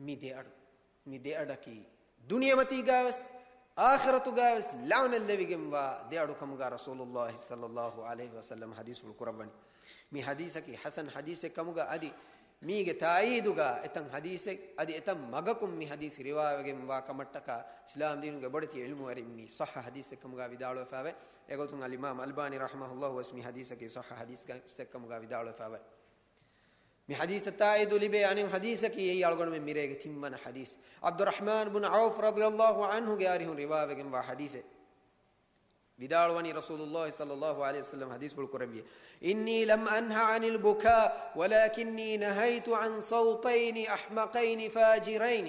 މި ދެ އަޑު، މި ދެ އަޑަކީ ދުނިޔެމަތީގަވެސް އާޚިރަތުގަވެސް ލަޢުނަތްލެވިގެންވާ ދެ އަޑު ކަމުގަ ރަސޫލުﷲ ޞައްލަﷲ ޢަލައިހި ވަސައްލަމަ ޙަދީޘްފުޅު ކުރައްވަނީ. މި ޙަދީޘަކީ ޙަސަން ޙަދީޘެއް ކަމުގަ އަދި މީގެ ތާއީދުގަ އެތަން ޙަދީޘެއް، އަދި އެތަން މަގަކުން މި ޙަދީޘް ރިވާވެގެންވާ ކަމަށްޓަކާ، އިސްލާމް ދީނުގެ ބޮޑެތި ޢިލްމުވެރިން މި ޞައްޙަ ޙަދީޘެއްކަމުގަ ވިދާޅުވެފައިވޭ. އެގޮތުން އަލްއިމާމް އަލްބާނީ ރަޙިމަހުﷲ ވެސް މި ޙަދީޘަކީ ޞައްޙަ ޙަދީޘެއްކަމުގަ ވިދާޅުވެފައިވޭ. މި ޙަދީޘަށް ތާއީދު ލިބޭ އަނެއް ޙަދީޘަކީ އެއީ އަޅުގަނޑުމެން މިރޭގެ ތިންވަނަ ޙަދީޘް. ޢަބްދުއްރަޙްމާން ބުން ޢައުފް ރަޟިޔަﷲ ޢަންހުގެ އަރިހުން ރިވާވެގެންވާ ޙަދީޘެއް. ވިދާޅުވަނީ ރަސޫލުﷲ ޞައްލަﷲ ޢަލައިހި ވަސައްލަމަ ޙަދީޘްފުޅު ކުރެއްވިއޭ، إني لم أنه عن البكاء ولكني نهيت عن صوتين أحمقين فاجرين.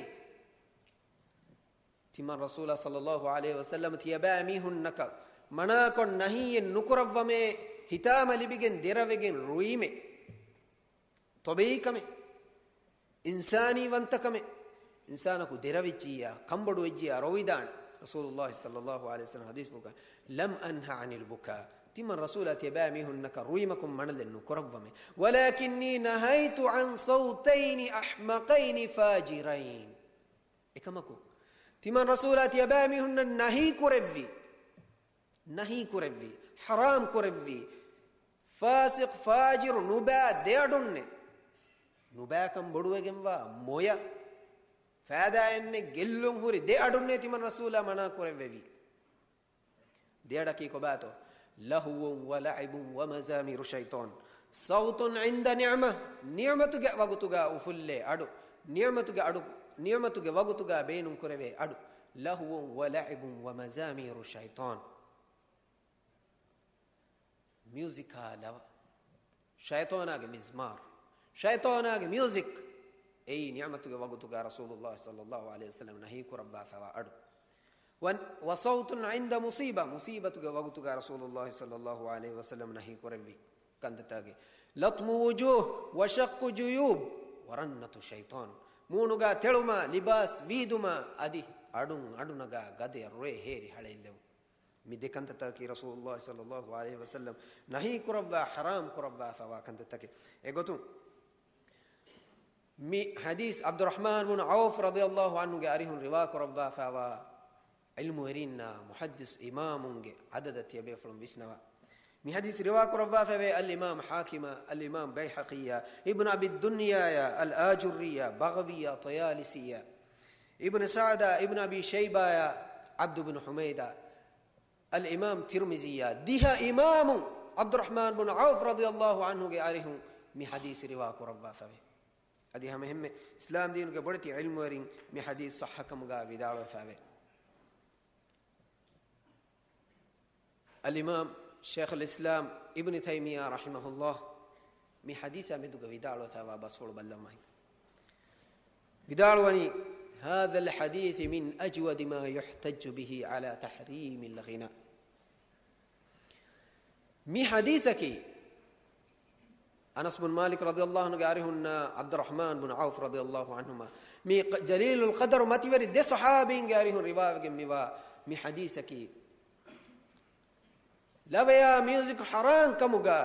ތިމަން ރަސޫލާ ޞައްލަﷲ ޢަލައިހި ވަސައްލަމަ ތިޔަބައިމީހުންނަކަށް މަނާކޮށް ނަހީއެއް ނުކުރައްވަމޭ، ހިތާމަ ލިބިގެން ދެރަވެގެން ރުއީމޭ. ޠަބީޢީ ކަމެއް، އިންސާނީ ވަންތަކަމެއް، އިންސާނަކު ދެރަވެއްޖިއްޔާ، ކަންބޮޑުވެއްޖިއްޔާ ރޮވިދާނެ. ރަސޫލުﷲ ޞައްލަﷲ ޢަލައިހި ވަސައްލަމަ ޙަދީޘްފުޅުގަ، لم أنه عن البكاء، ތިމަން ރަސޫލާ ތިޔަބައިމީހުންނަކަށް ރުއިމަކުން މަނަލެއް ނުކުރައްވަމޭ، ولكني نهيت عن صوتين أحمقين فاجرين. އެކަމަކު، ތިމަން ރަސޫލާ ތިޔަބައިމީހުންނަށް ނަހީ ކުރެއްވި، ނަހީ ކުރެއްވި، ޙަރާމް ކުރެއްވި، ފާސިޤު، ފާޖިރު، ނުބައި ދެ އަޑުންނެއް، ނުބައިކަން ބޮޑުވެގެންވާ މޮޔަ، ފައިދާއެއްނެއް ގެއްލުން ހުރި ދެ އަޑުންނޭ ތިމަން ރަސޫލާ މަނާ ކުރެއްވެވީ. ދެ އަޑަކީ ކޮބާތޯ؟ لهو ولعب ومزامير شيطان. صوت عند نعمة، ނިޢުމަތުގެ ވަގުތުގަ އުފުއްލޭ އަޑު، ނިޢުމަތުގެ އަޑު، ނިޢުމަތުގެ ވަގުތުގަ ބޭނުން ކުރެވޭ އަޑު. لهو ولعب ومزامير شيطان. މިއުޒިކާ ލަވަ، ޝައިޠާނާގެ މިޒްމާރު، ޝައިޠާނާގެ މިއުޒިކް، އެއީ ނިޢުމަތުގެ ވަގުތުގަ ރަސޫލުﷲ ޞައްލަﷲ ޢަލައިހި ވަސައްލަމަ ނަހީ ކުރައްވާފައިވާ އަޑު. ވަ، وصوت عند مصيبة، މުޞީބަތުގެ ވަގުތުގަ ރަސޫލުﷲ ޞައްލަﷲ ޢަލައިހި ވަސައްލަމަ ނަހީ ކުރެއްވި ކަންތައްތަކެއް. لطم وجوه وشق جيوب ورنة شيطان. މޫނުގަ ތެޅުމާ، ލިބާސް ވީދުމާ، އަދި އަޑުން އަޑު ނަގާ ގަދަޔަށް ރޮއެ ހޭރި ހަޅޭއްލެވުން. މި ދެ ކަންތައްތަކަކީ ރަސޫލުﷲ ޞައްލަﷲ ޢަލައިހި ވަސައްލަމަ ނަހީ ކުރައްވާ، ޙަރާމް ކުރައްވާފައިވާ ކަންތައްތަކެއް. އެގޮތުން، މި ޙަދީޘް ޢަބްދުއްރަޙްމާން ބުނު ޢައުފް ރަޟިޔަﷲ ޢަންހުގެ އަރިހުން ރިވާ ކުރައްވާފައިވާ ޢިލްމުވެރީންނާ މުޙައްދިޘް އިމާމުންގެ ޢަދަދަށް ތިޔަބޭފުޅުން ވިސްނަވާ. މި ޙަދީޘް ރިވާ ކުރައްވާފައިވޭ އަލްއިމާމް ޙާކިމާ، އަލްއިމާމް ބައިހަޤީއާ، އިބްނު އަބި ދުންޔާއާ، އަލްއާޖުއްރީއާ، ބަޣަވީއާ، ޠަޔާލިސީއާ، އިބްނު ސަޢަދާ، އިބްނު އަބީ ޝައިބާއާ، ޢަބްދު ބިން ޙުމައިދާ، އަލްއިމާމް ތިރުމިޒީއާ، ދިހަ އިމާމުން ޢަބްދުއްރަޙްމާން ބުނު ޢައުފް ރަޟިޔަﷲ ޢަންހުގެ އަރިހުން މި ޙަދީޘް ރިވާ ކުރައްވާފައިވޭ. އަދި ހަމަ އެހެންމެ އިސްލާމް ދީނުގެ ބޮޑެތި ޢިލްމުވެރިން މި ޙަދީޘް ޞައްޙަކަމުގަ ވިދާޅުވެފައިވޭ. އަލްއިމާމް ޝޭޚުލް އިސްލާމް އިބްނު ތައިމިއްޔާ ރަޙިމަހުﷲ މި ޙަދީޘާ މެދުގަ ވިދާޅުވެފައިވާ ބަސްފުޅު ބައްލަވާ. ވިދާޅުވަނީ، هذا الحديث من أجود ما يحتج به على تحريم الغناء. މި ޙަދީޘަކީ އަނަސް ބުން މާލިކް ރަޟިޔަﷲ ޢަންހުގެ އަރިހުންނާ ޢަބްދުއްރަޙްމާން ބުން ޢައުފް ރަޟިޔަﷲ ޢަންހުމާ، މި ޖަލީލުލް ޤަދްރު މަތިވެރި ދެ ޞަޙާބީންގެ އަރިހުން ރިވާވެގެން މިވާ މި ޙަދީޘަކީ، ލަވަޔާ މިއުޒިކް ޙަރާން ކަމުގަ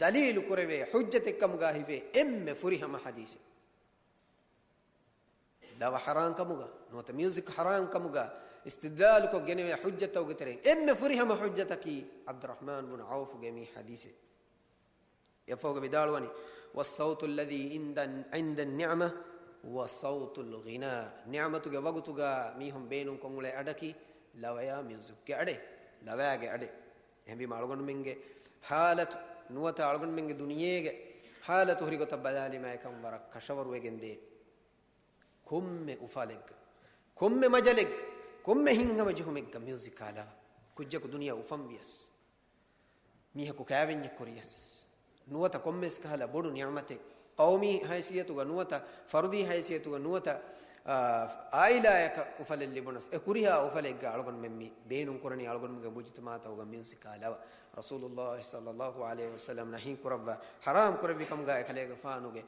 ދަލީލު ކުރެވޭ ޙުއްޖަތެއް ކަމުގަ ހިފޭ އެންމެ ފުރިހަމަ ޙަދީޘެއް. ލަވަ ޙަރާން ކަމުގަ ނުވަތަ މިއުޒިކް ޙަރާން ކަމުގަ އިސްތިދްލާލުކޮށް ގެނެވޭ ޙުއްޖަތްތަކުގެ ތެރެއިން އެންމެ ފުރިހަމަ ޙުއްޖަތަކީ ޢަބްދުއްރަޙްމާން ބުނު ޢައުފުގެ މި ޙަދީޘެއް. އެއަށްފަހުގަ ވިދާޅުވަނީ، والصوت الذي عند، عند النعمة هو صوت الغناء. ނިޢުމަތުގެ ވަގުތުގަ މީހުން ބޭނުންކޮށް އުޅޭ އަޑަކީ ލަވަޔާ މިއުޒިކްގެ އަޑެއް، ލަވާގެ އަޑެއް. އެހެންވީމަ އަޅުގަނޑުމެންގެ ޙާލަތު ނުވަތަ އަޅުގަނޑުމެންގެ ދުނިޔޭގެ ޙާލަތު ހުރި ގޮތަށް ބަލާލީމަ އެކަން ވަރަށް ކަށަވަރުވެގެންދޭ. ކޮންމެ އުފަލެއްގަ، ކޮންމެ މަޖަލެއްގަ، ކޮންމެ ހިތްހަމަޖެހުމެއްގަ މިއުޒިކާ ލަވަ. ކުއްޖަކު ދުނިޔެ އުފަންވިޔަސް، މީހަކު ކައިވެންޏެއް ކުރިޔަސް، ނުވަތަ ކޮންމެސް ކަހަލަ ބޮޑު ނިޢުމަތެއް، ޤައުމީ ހައިސިއްޔަތުގަ ނުވަތަ ފަރުދީ ހައިސިއްޔަތުގަ ނުވަތަ، އާ، އާއިލާއަކަށް އުފަލެއް ލިބުނަސް، އެ ކުރިހާ އުފަލެއްގަ އަޅުގަނޑުމެން މި ބޭނުން ކުރަނީ އަޅުގަނޑުމެންގެ މުޖުތަމަޢުތަކުގަ މިއުޒިކާ ލަވަ. ރަސޫލުﷲ ޞައްލަﷲ ޢަލައިހި ވަސައްލަމަ ނަހީ ކުރައްވާ، ޙަރާމް ކުރެއްވި ކަމުގަ އެކަލޭގެފާނުގެ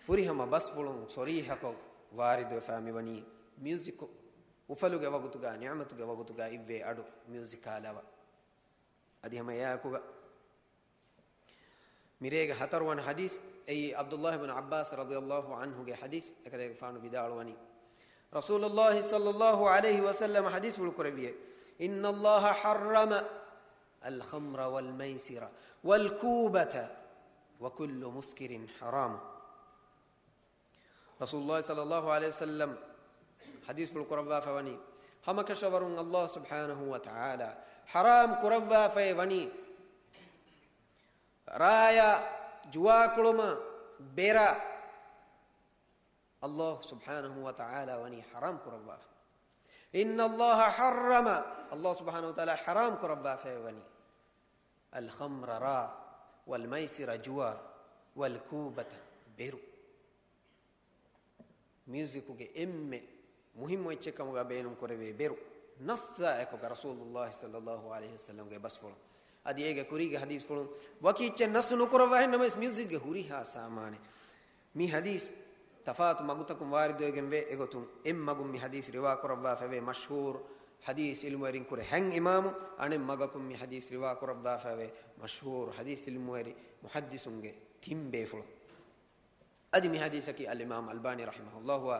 ފުރިހަމަ ބަސްފުޅުން ޞަރީޙަކޮށް ވާރިދުވެފަ މިވަނީ، މިއުޒިކު އުފަލުގެ ވަގުތުގަ، ނިޢުމަތުގެ ވަގުތުގަ އިއްވޭ އަޑު މިއުޒިކާ ލަވަ. އަދި ހަމަ އެއާއެކުގަ މިރޭގެ ހަތަރުވަނަ ޙަދީޘް، އެއީ ޢަބްދުﷲ ބިން ޢައްބާސް ރަޟިޔަﷲ ޢަންހުގެ ޙަދީޘް، އެކަލޭގެފާނު ވިދާޅުވަނީ، ރަސޫލުﷲ ޞައްލަﷲ ޢަލައިހި ވަސައްލަމަ ޙަދީޘްފުޅު ކުރެއްވިއޭ، إن الله حرم الخمر والميسر والكوبة وكل مسكر حرام. ރަސޫލުﷲ ޞައްލަﷲ ޢަލައިހި ވަސައްލަމް ޙަދީޘްފުޅު ކުރައްވާފަ ވަނީ، ހަމަކަށަވަރުން ﷲ ސުބްޙާނަހޫ ވަތަޢާލާ ޙަރާމް ކުރައްވާފައި ވަނީ، ރާޔާ، ޖުވާކުޅުމާ، ބެރާ، ﷲ ސުބްޙާނަހޫ ވަތަޢާލާ ވަނީ ޙަރާމް ކުރައްވާފަ. إن الله حرم، ﷲ ސުބްޙާނަހޫ ވަތަޢާލާ ޙަރާމް ކުރައްވާފައި ވަނީ، الخمر، ރާ، والميسر، ޖުވާ، والكوبة، ބެރު. މިއުޒިކުގެ އެންމެ މުހިއްމު އެއްޗެއް ކަމުގަ ބޭނުން ކުރެވޭ ބެރު، ނައްޞާ އެކުގަ ރަސޫލުﷲ ޞައްލަﷲ ޢަލައިހި ވަސައްލަމްގެ ބަސްފުޅު. އަދި އޭގެ ކުރީގެ ޙަދީޘްފުޅުން ވަކި އެއްޗެއް ނައްޞު ނުކުރައްވާ އެހެން ނަމަވެސް މިއުޒިކްގެ ހުރިހާ ސާމާނެއް. މި ޙަދީޘް ތަފާތު މަގުތަކުން ވާރިދުވެގެން ވޭ. އެގޮތުން އެއް މަގުން މި ޙަދީޘް ރިވާ ކުރައްވާފައިވޭ މަޝްހޫރު ޙަދީޘް ޢިލްމުވެރިން ކުރެ ހަތް އިމާމު، އަނެއް މަގަކުން މި ޙަދީޘް ރިވާ ކުރައްވާފައިވޭ މަޝްހޫރު ޙަދީޘް ޢިލްމުވެރި މުޙައްދިޘުންގެ ތިން ބޭފުޅުން. އަދި މި ޙަދީޘަކީ އަލްއިމާމް އަލްބާނީ ރަޙިމަހުﷲ ވާ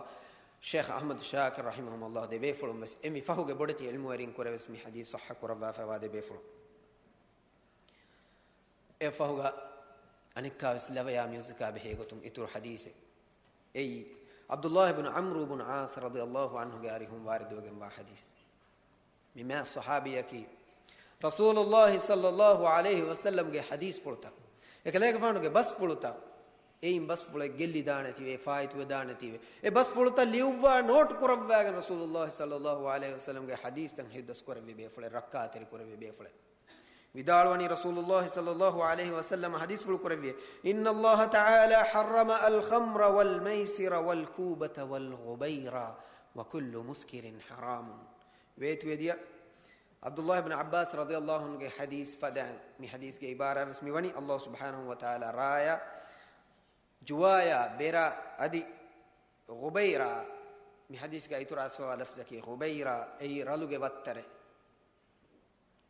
ޝޭޚް އަޙްމަދު ޝާކިރު ރަޙިމަހުﷲ ދެ ބޭފުޅުން ވެސް، އެ މި ފަހުގެ ބޮޑެތި ޢިލްމުވެރިން ކުރެވެސް މި ޙަދީޘް ޞައްޙަ ކުރައްވާފައިވާ ދެ ބޭފުޅުން. އެ ފަހުގަ އަނެއްކާވެސް ލަވަޔާ މިއުޒިކާ ބެހޭ ގޮތުން އިތުރު ޙަދީޘެއް. އެއީ، ޢަބްދުﷲ ބިން ޢަމްރު ބިން ޢާޞް ރަޟިޔަﷲ ޢަންހުގެ އަރިހުން ވާރިދުވެގެންވާ ޙަދީޘް. މި މާ ޞަޙާބީއަކީ، ރަސޫލުﷲ ޞައްލަﷲ ޢަލައިހި ވަސައްލަމްގެ ޙަދީޘްފުޅުތައް، އެކަލޭގެފާނުގެ ބަސްފުޅުތައް، އެއިން ބަސްފުޅެއް ގެއްލިދާނެތީވެ، ފާއިތުވެދާނެތީވެ، އެ ބަސްފުޅުތައް ލިޔުއްވާ ނޯޓް ކުރައްވާގެން ރަސޫލުﷲ ޞައްލަﷲ ޢަލައިހި ވަސައްލަމްގެ ޙަދީޘްތައް ހިތްދަސް ކުރެއްވި ބޭފުޅެއް، ރައްކާތެރި ކުރެއްވި ބޭފުޅެއް. ވިދާޅުވަނީ ރަސޫލުﷲ ޞައްލަﷲ ޢަލައިހި ވަސައްލަމަ ޙަދީޘްފުޅު ކުރެއްވި، إن الله تعالى حرم الخمر والميسر والكوبة والغبير وكل مسكر حرام. ވޭތުވެދިޔަ ޢަބްދުﷲ ބިން ޢައްބާސް ރަޟިޔަﷲ ޢަންހުގެ ޙަދީޘް ފަދައިން މި ޙަދީޘްގެ ޢިބާރާވެސް މިވަނީ، ﷲ ސުބްޙާނަހޫ ވަތަޢާލާ ރާޔާ، ޖުވާޔާ، ބެރާ އަދި ޣުބައިރާ، މި ޙަދީޘްގަ އިތުރު އައިސްފަވާ ލަފްޒަކީ ޣުބައިރާ، އެއީ ރަލުގެ ވައްތަރެއް.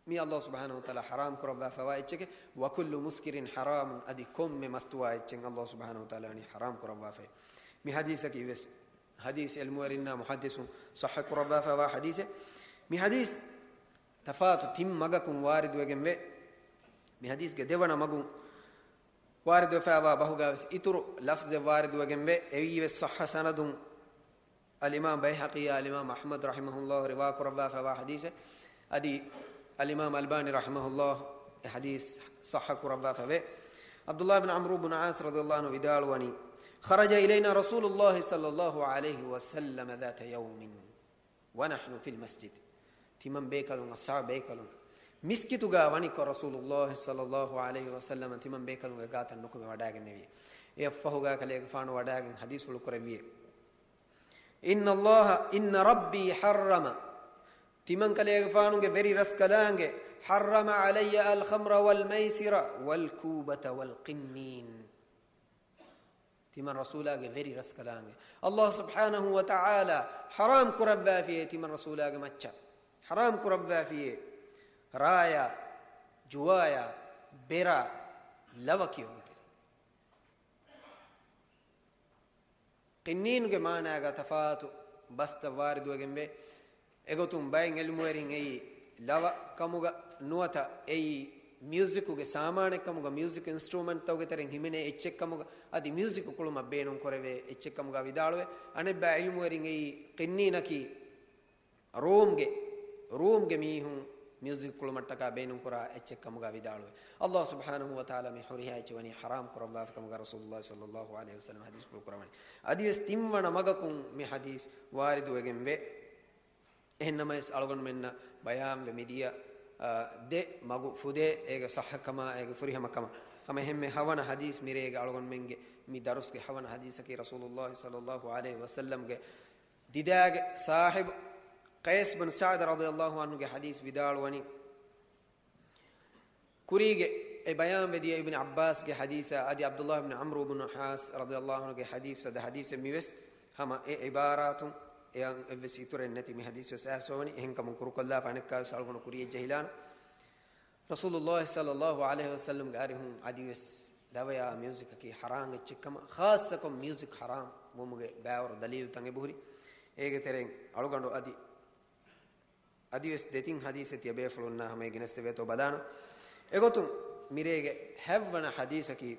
މީ ﷲ ސުބްޙާނަހޫ ވަތަޢާލާ ޙަރާމް ކުރައްވާފައިވާ އެއްޗެކޭ. وكل مسكر حرام، އަދި ކޮންމެ މަސްތުވާ އެއްޗެއް ﷲ ސުބްޙާނަހޫ ވަތަޢާލާ ވަނީ ޙަރާމް ކުރައްވާފައި. މި ޙަދީޘަކީ ވެސް ޙަދީޘް ޢިލްމުވެރިންނާ މުޙައްދިޘުން ޞައްޙަ ކުރައްވާފައިވާ ޙަދީޘެއް. މި ޙަދީޘް ތަފާތު ތިން މަގަކުން ވާރިދުވެގެންވޭ. މި ޙަދީޘްގެ ދެވަނަ މަގުން ވާރިދުވެފައިވާ ބަހުގަވެސް އިތުރު ލަފްޒެއް ވާރިދުވެގެންވޭ. އެއީވެސް ޞައްޙަ ސަނަދުން އަލްއިމާމް ބައިހަޤީއާ އަލްއިމާމް އަޙްމަދު ރަޙިމަހުﷲ ރިވާ ކުރައްވާފައިވާ ޙަދީޘެއް. އަދި އަލްއިމާމް އަލްބާނީ ރަޙިމަހުﷲ އެ ޙަދީޘް ޞައްޙަ ކުރައްވާފައިވޭ. ޢަބްދުﷲ ބިން ޢަމްރު ބިން ޢާޞް ރަޟިޔަﷲ ޢަންހު ވިދާޅުވަނީ، خرج إلينا رسول الله صلى الله عليه وسلم ذات يوم ونحن في المسجد. ތިމަން ބޭކަލުން، އަޞްޙާބު ބޭކަލުން މިސްކިތުގަ ވަނިކޮށް، ރަސޫލުﷲ ޞައްލަﷲ ޢަލައިހި ވަސައްލަމަ ތިމަން ބޭކަލުންގެ ގާތަށް ނުކުމެ ވަޑައިގެންނެވި. އެއަށްފަހުގަ ކަލޭގެފާނު ވަޑައިގެން ޙަދީޘްފުޅު ކުރެއްވި، إن الله، إن ربي حرم، ތިމަން ކަލޭގެފާނުގެ ވެރި ރަސްކަލާނގެ، حرم علي الخمر والميسر والكوبة والقنين. ތިމަން ރަސޫލާގެ ވެރި ރަސްކަލާނގެ، ﷲ ސުބްޙާނަހޫ ވަތަޢާލާ ޙަރާމް ކުރައްވާފިޔޭ ތިމަން ރަސޫލާގެ މައްޗަށް، ޙަރާމް ކުރައްވާފިޔޭ ރާޔާ، ޖުވާޔާ، ބެރާ، ލަވަ ކިޔުންތެރި. ޤިންނީނުގެ މާނާގަ ތަފާތު ބަސްތައް ވާރިދުވެގެންވޭ. އެގޮތުން ބައެއް ޢިލްމުވެރިން އެއީ ލަވަ ކަމުގަ ނުވަތަ އެއީ މިއުޒިކުގެ ސާމާނެއްކަމުގަ، މިއުޒިކް އިންސްޓްރޫމަންޓްތަކުގެ ތެރެއިން ހިމެނޭ އެއްޗެއްކަމުގަ، އަދި މިއުޒިކު ކުޅުމަށް ބޭނުން ކުރެވޭ އެއްޗެއްކަމުގަ ވިދާޅުވޭ. އަނެއްބައި ޢިލްމުވެރިން އެއީ ޤިންނީނަކީ ރޫމްގެ، ރޫމްގެ މީހުން މިއުޒިކް ކުޅުމަށްޓަކާ ބޭނުންކުރާ އެއްޗެއްކަމުގަ ވިދާޅުވޭ. ﷲ ސުބްޙާނަހޫ ވަތަޢާލާ މި ހުރިހާ އެއްޗެއް ވަނީ ޙަރާމް ކުރައްވާފަ ކަމުގަ ރަސޫލުﷲ ޞައްލަﷲ ޢަލައިހި ވަސައްލަމަ ޙަދީޘްފުޅު ކުރައްވަނީ. އަދިވެސް ތިންވަނަ މަގަކުން މި ޙަދީޘް ވާރިދުވެގެންވޭ. އެހެންނަމަވެސް އަޅުގަނޑުމެންނަށް ބަޔާންވެ މިދިޔަ، އާ، ދެ މަގު ފުދޭ، އޭގެ ޞައްޙަކަމާ، އޭގެ ފުރިހަމަކަމަށް. ހަމަ އެހެންމެ ހަވަނަ ޙަދީޘް މިރޭގެ އަޅުގަނޑުމެންގެ މި ދަރުސްގެ ހަވަނަ ޙަދީޘަކީ ރަސޫލުﷲ ޞައްލަﷲ ޢަލައިހި ވަސައްލަމްގެ ދިދާގެ ޞާޙިބު ޤައިސް ބިން ސަޢްދު ރަޟިޔަﷲ ޢަންހުގެ ޙަދީޘް ވިދާޅުވަނީ، ކުރީގެ އެ ބަޔާންވެދިޔަ އިބްނު ޢައްބާސްގެ ޙަދީޘާ އަދި ޢަބްދުﷲ ބިން ޢަމްރު ބިން ޢާޞް ރަޟިޔަﷲ ޢަންހުގެ ޙަދީޘް ފަދަ ޙަދީޘެއް މިވެސް ހަމަ އެ ޢިބާރާތުން އެއަށް އެއްވެސް އިތުރެއް ނެތި މި ޙަދީޘް ވެސް އައިސްފަވަނީ. އެހެންކަމުން ކުރުކޮށްލާފަ އަނެއްކާވެސް އަޅުގަނޑު ކުރިޔަށް ޖެހިލާނަން. ރަސޫލުﷲ ޞައްލަﷲ ޢަލައިހި ވަސައްލަމްގެ އަރިހުން އަދިވެސް ލަވަޔާ މިއުޒިކަކީ ޙަރާމް އެއްޗެއްކަމަށް، ޚާއްޞަކޮށް މިއުޒިކް ޙަރާމް ވުމުގެ ބައިވަރު ދަލީލުތައް އެބަހުރި. އޭގެ ތެރެއިން އަޅުގަނޑު އަދި، އަދިވެސް ދެތިން ޙަދީޘެއް ތިޔަބޭފުޅުންނާ ހަމަޔަށް ގެނެސްދެވޭތޯ ބަލާނަން. އެގޮތުން މިރޭގެ ހަތްވަނަ ޙަދީޘަކީ،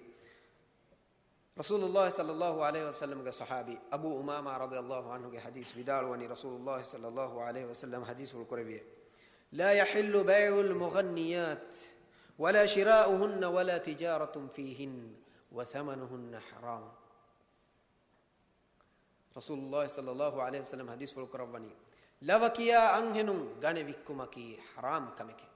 ރަސޫލުﷲ ޞައްލަﷲ ޢަލައިހި ވަސައްލަމްގެ ޞަޙާބީ އަބޫ އުމާމާ ރަޟިޔަﷲ ޢަންހުގެ ޙަދީޘް ވިދާޅުވަނީ، ރަސޫލުﷲ ޞައްލަﷲ ޢަލައިހި ވަސައްލަމް ޙަދީޘްފުޅު ކުރެއްވިއޭ، لا يحل بيع المغنيات ولا شراؤهن ولا تجارة فيهن وثمنهن حرام. ރަސޫލުﷲ ޞައްލަﷲ ޢަލައިހި ވަސައްލަމް ޙަދީޘްފުޅު ކުރައްވަނީ، ލަވަ ކިޔާ އަންހެނުން ގަނެ ވިއްކުމަކީ ޙަރާމް ކަމެކޭ.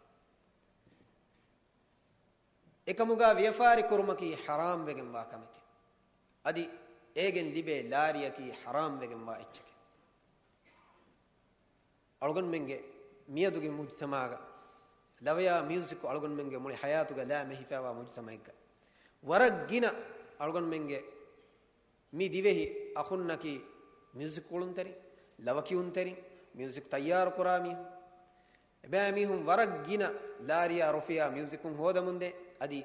އެކަމުގަ ވިޔަފާރި ކުރުމަކީ ޙަރާމް ވެގެންވާ ކަމެކޭ. އަދި އޭގެން ލިބޭ ލާރިއަކީ ޙަރާމް ވެގެންވާ އެއްޗެކޭ. އަޅުގަނޑުމެންގެ މިއަދުގެ މުޖްތަމަޢުގަ ލަވަޔާ މިއުޒިކު އަޅުގަނޑުމެންގެ މުޅި ޙަޔާތުގަ ލާމެހިފައިވާ މުޖްތަމަޢެއްގަ، ވަރަށް ގިނަ އަޅުގަނޑުމެންގެ މި ދިވެހި އަޚުންނަކީ މިއުޒިކު ކުޅުންތެރިން، ލަވަ ކިޔުންތެރިން، މިއުޒިކު ތައްޔާރު ކުރާ މީހުން. އެބައިމީހުން ވަރަށް ގިނަ ލާރިއާ ރުފިޔާ މިއުޒިކުން ހޯދަމުންދޭ. އަދި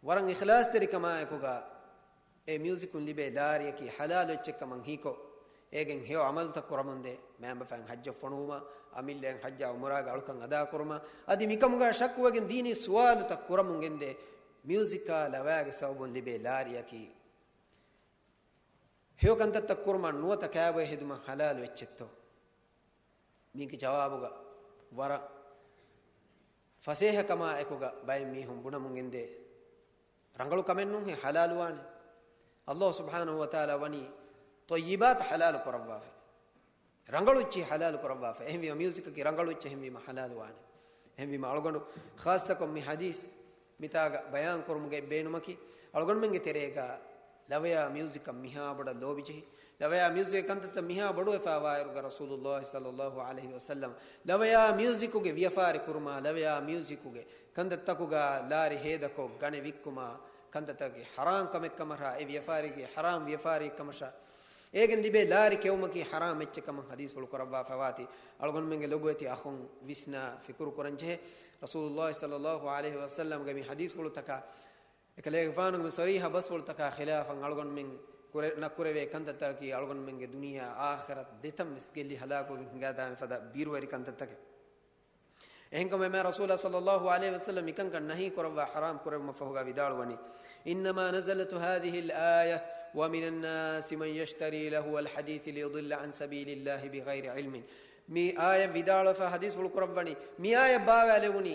ވަރަށް އިޚްލާޞްތެރިކަމާއެކުގަ އެ މިއުޒިކުން ލިބޭ ލާރިއަކީ ޙަލާލު އެއްޗެއްކަމަށް ހީކޮށް، އޭގެން ހެޔޮ ޢަމަލުތައް ކުރަމުންދޭ. މައިންބަފައިން ޙައްޖަށް ފޮނުވުމަށް، އަމިއްލައިން ޙައްޖާ ޢުމްރާގެ އަޅުކަން އަދާކުރުމަށް، އަދި މިކަމުގަ ޝައްކުވެގެން ދީނީ ސުވާލުތައް ކުރަމުން ގެންދޭ، މިއުޒިކާ ލަވައިގެ ސަބަބުން ލިބޭ ލާރިއަކީ ހެޔޮ ކަންތައްތައް ކުރުމަށް ނުވަތަ ކާބޮއެ ހެދުމަށް ޙަލާލު އެއްޗެއްތޯ؟ މީގެ ޖަވާބުގަ ވަރަށް ފަސޭހަކަމާ އެކުގަ ބައެއް މީހުން ބުނަމުން ގެންދޭ، ރަނގަޅު ކަމެއްނޫންހޭ، ޙަލާލުވާނެ. ﷲ ސުބްޙާނަހޫ ވަތަޢާލާ ވަނީ ޠައްޔިބާތު ޙަލާލު ކުރައްވާފަ. ރަނގަޅު އެއްޗިހި ޙަލާލު ކުރައްވާފަ. އެހެންވީމަ މިއުޒިކަކީ ރަނގަޅު އެއްޗެއް ހެންވީމަ ޙަލާލުވާނެ. އެހެންވީމަ އަޅުގަނޑު ޚާއްޞަކޮށް މި ޙަދީޘް މިތާގަ ބަޔާން ކުރުމުގެ ބޭނުމަކީ، އަޅުގަނޑުމެންގެ ތެރޭގަ ލަވަޔާ މިއުޒިކަށް މިހާ ބޮޑަށް ލޯބިޖެހި، ލަވަޔާ މިއުޒިކް ކަންތައްތައް މިހާ ބޮޑުވެފައިވާއިރުގަ ރަސޫލުﷲ ޞައްލަﷲ ޢަލައިހި ވަސައްލަމް ލަވަޔާ މިއުޒިކުގެ ވިޔަފާރި ކުރުމާ، ލަވަޔާ މިއުޒިކުގެ ކަންތައްތަކުގަ ލާރި ހޭދަކޮށް ގަނެ ވިއްކުމާ، ކަންތައްތަކަކީ ޙަރާމް ކަމެއްކަމަށާ، އެ ވިޔަފާރީގެ ޙަރާމް ވިޔަފާރީއެއްކަމަށާ، އޭގެން ލިބޭ ލާރި ކެއުމަކީ ޙަރާމް އެއްޗެއްކަމަށް ޙަދީޘްފުޅު ކުރައްވާފައިވާތީ، އަޅުގަނޑުމެންގެ ލޮބުވެތި އަޚުން ވިސްނާ ފިކުރު ކުރަންޖެހޭ. ރަސޫލުﷲ ޞައްލަﷲ ޢަލައިހި ވަސައްލަމްގެ މި ޙަދީޘްފުޅުތަކާ، އެކަލޭގެފާނުގެ މި ޞަރީޙަ ބަސްފުޅުތަކާ ޚިލާފަށް އަޅުގަނޑުމެން ކުރެ-، ނަ ކުރެވޭ ކަންތައްތަކަކީ އަޅުގަނޑުމެންގެ ދުނިޔެއާ އާޚިރަތް ދެތަން ވެސް ގެއްލި ހަލާކުވެގެން ހިނގާދާނެ ފަދަ ބިރުވެރި ކަންތައްތަކެއް. އެހެންކަމުން މާ ރަސޫލާ ޞައްލަﷲ ޢަލައިހި ވަސައްލަމް މިކަންކަން ނަހީ ކުރައްވާ ޙަރާމް ކުރެއްވުމަށްފަހުގަ ވިދާޅުވަނީ، إنما نزلت هذه الآية ومن الناس من يشتري لهو الحديث ليضل عن سبيل الله بغير علم. މި އާޔަތް ވިދާޅުވެފަ ޙަދީޘްފުޅު ކުރައްވަނީ، މި އާޔަތް ބާވާލެވުނީ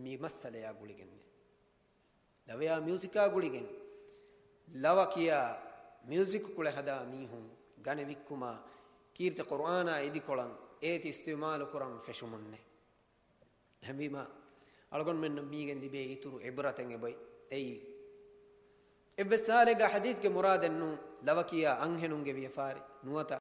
މި މައްސަލަޔާ ގުޅިގެންނޭ. ލަވަޔާ މިއުޒިކާ ގުޅިގެން، ލަވަ ކިޔާ މިއުޒިކު ކުޅެ ހަދާ މީހުން ގަނެ ވިއްކުމާ، ކީރިތި ޤުރްއާނާ އިދިކޮޅަށް އޭތި އިސްތިޢުމާލު ކުރަން ފެށުމުންނޭ. އެހެންވީމާ، އަޅުގަނޑުމެންނަށް މީގެން ލިބޭ އިތުރު ޢިބްރަތެއް އެބައޮތް. އެއީ، އެއްވެސް ހާލެއްގަ ޙަދީޘްގެ މުރާދެއްނޫން ލަވަ ކިޔާ އަންހެނުންގެ ވިޔަފާރި ނުވަތަ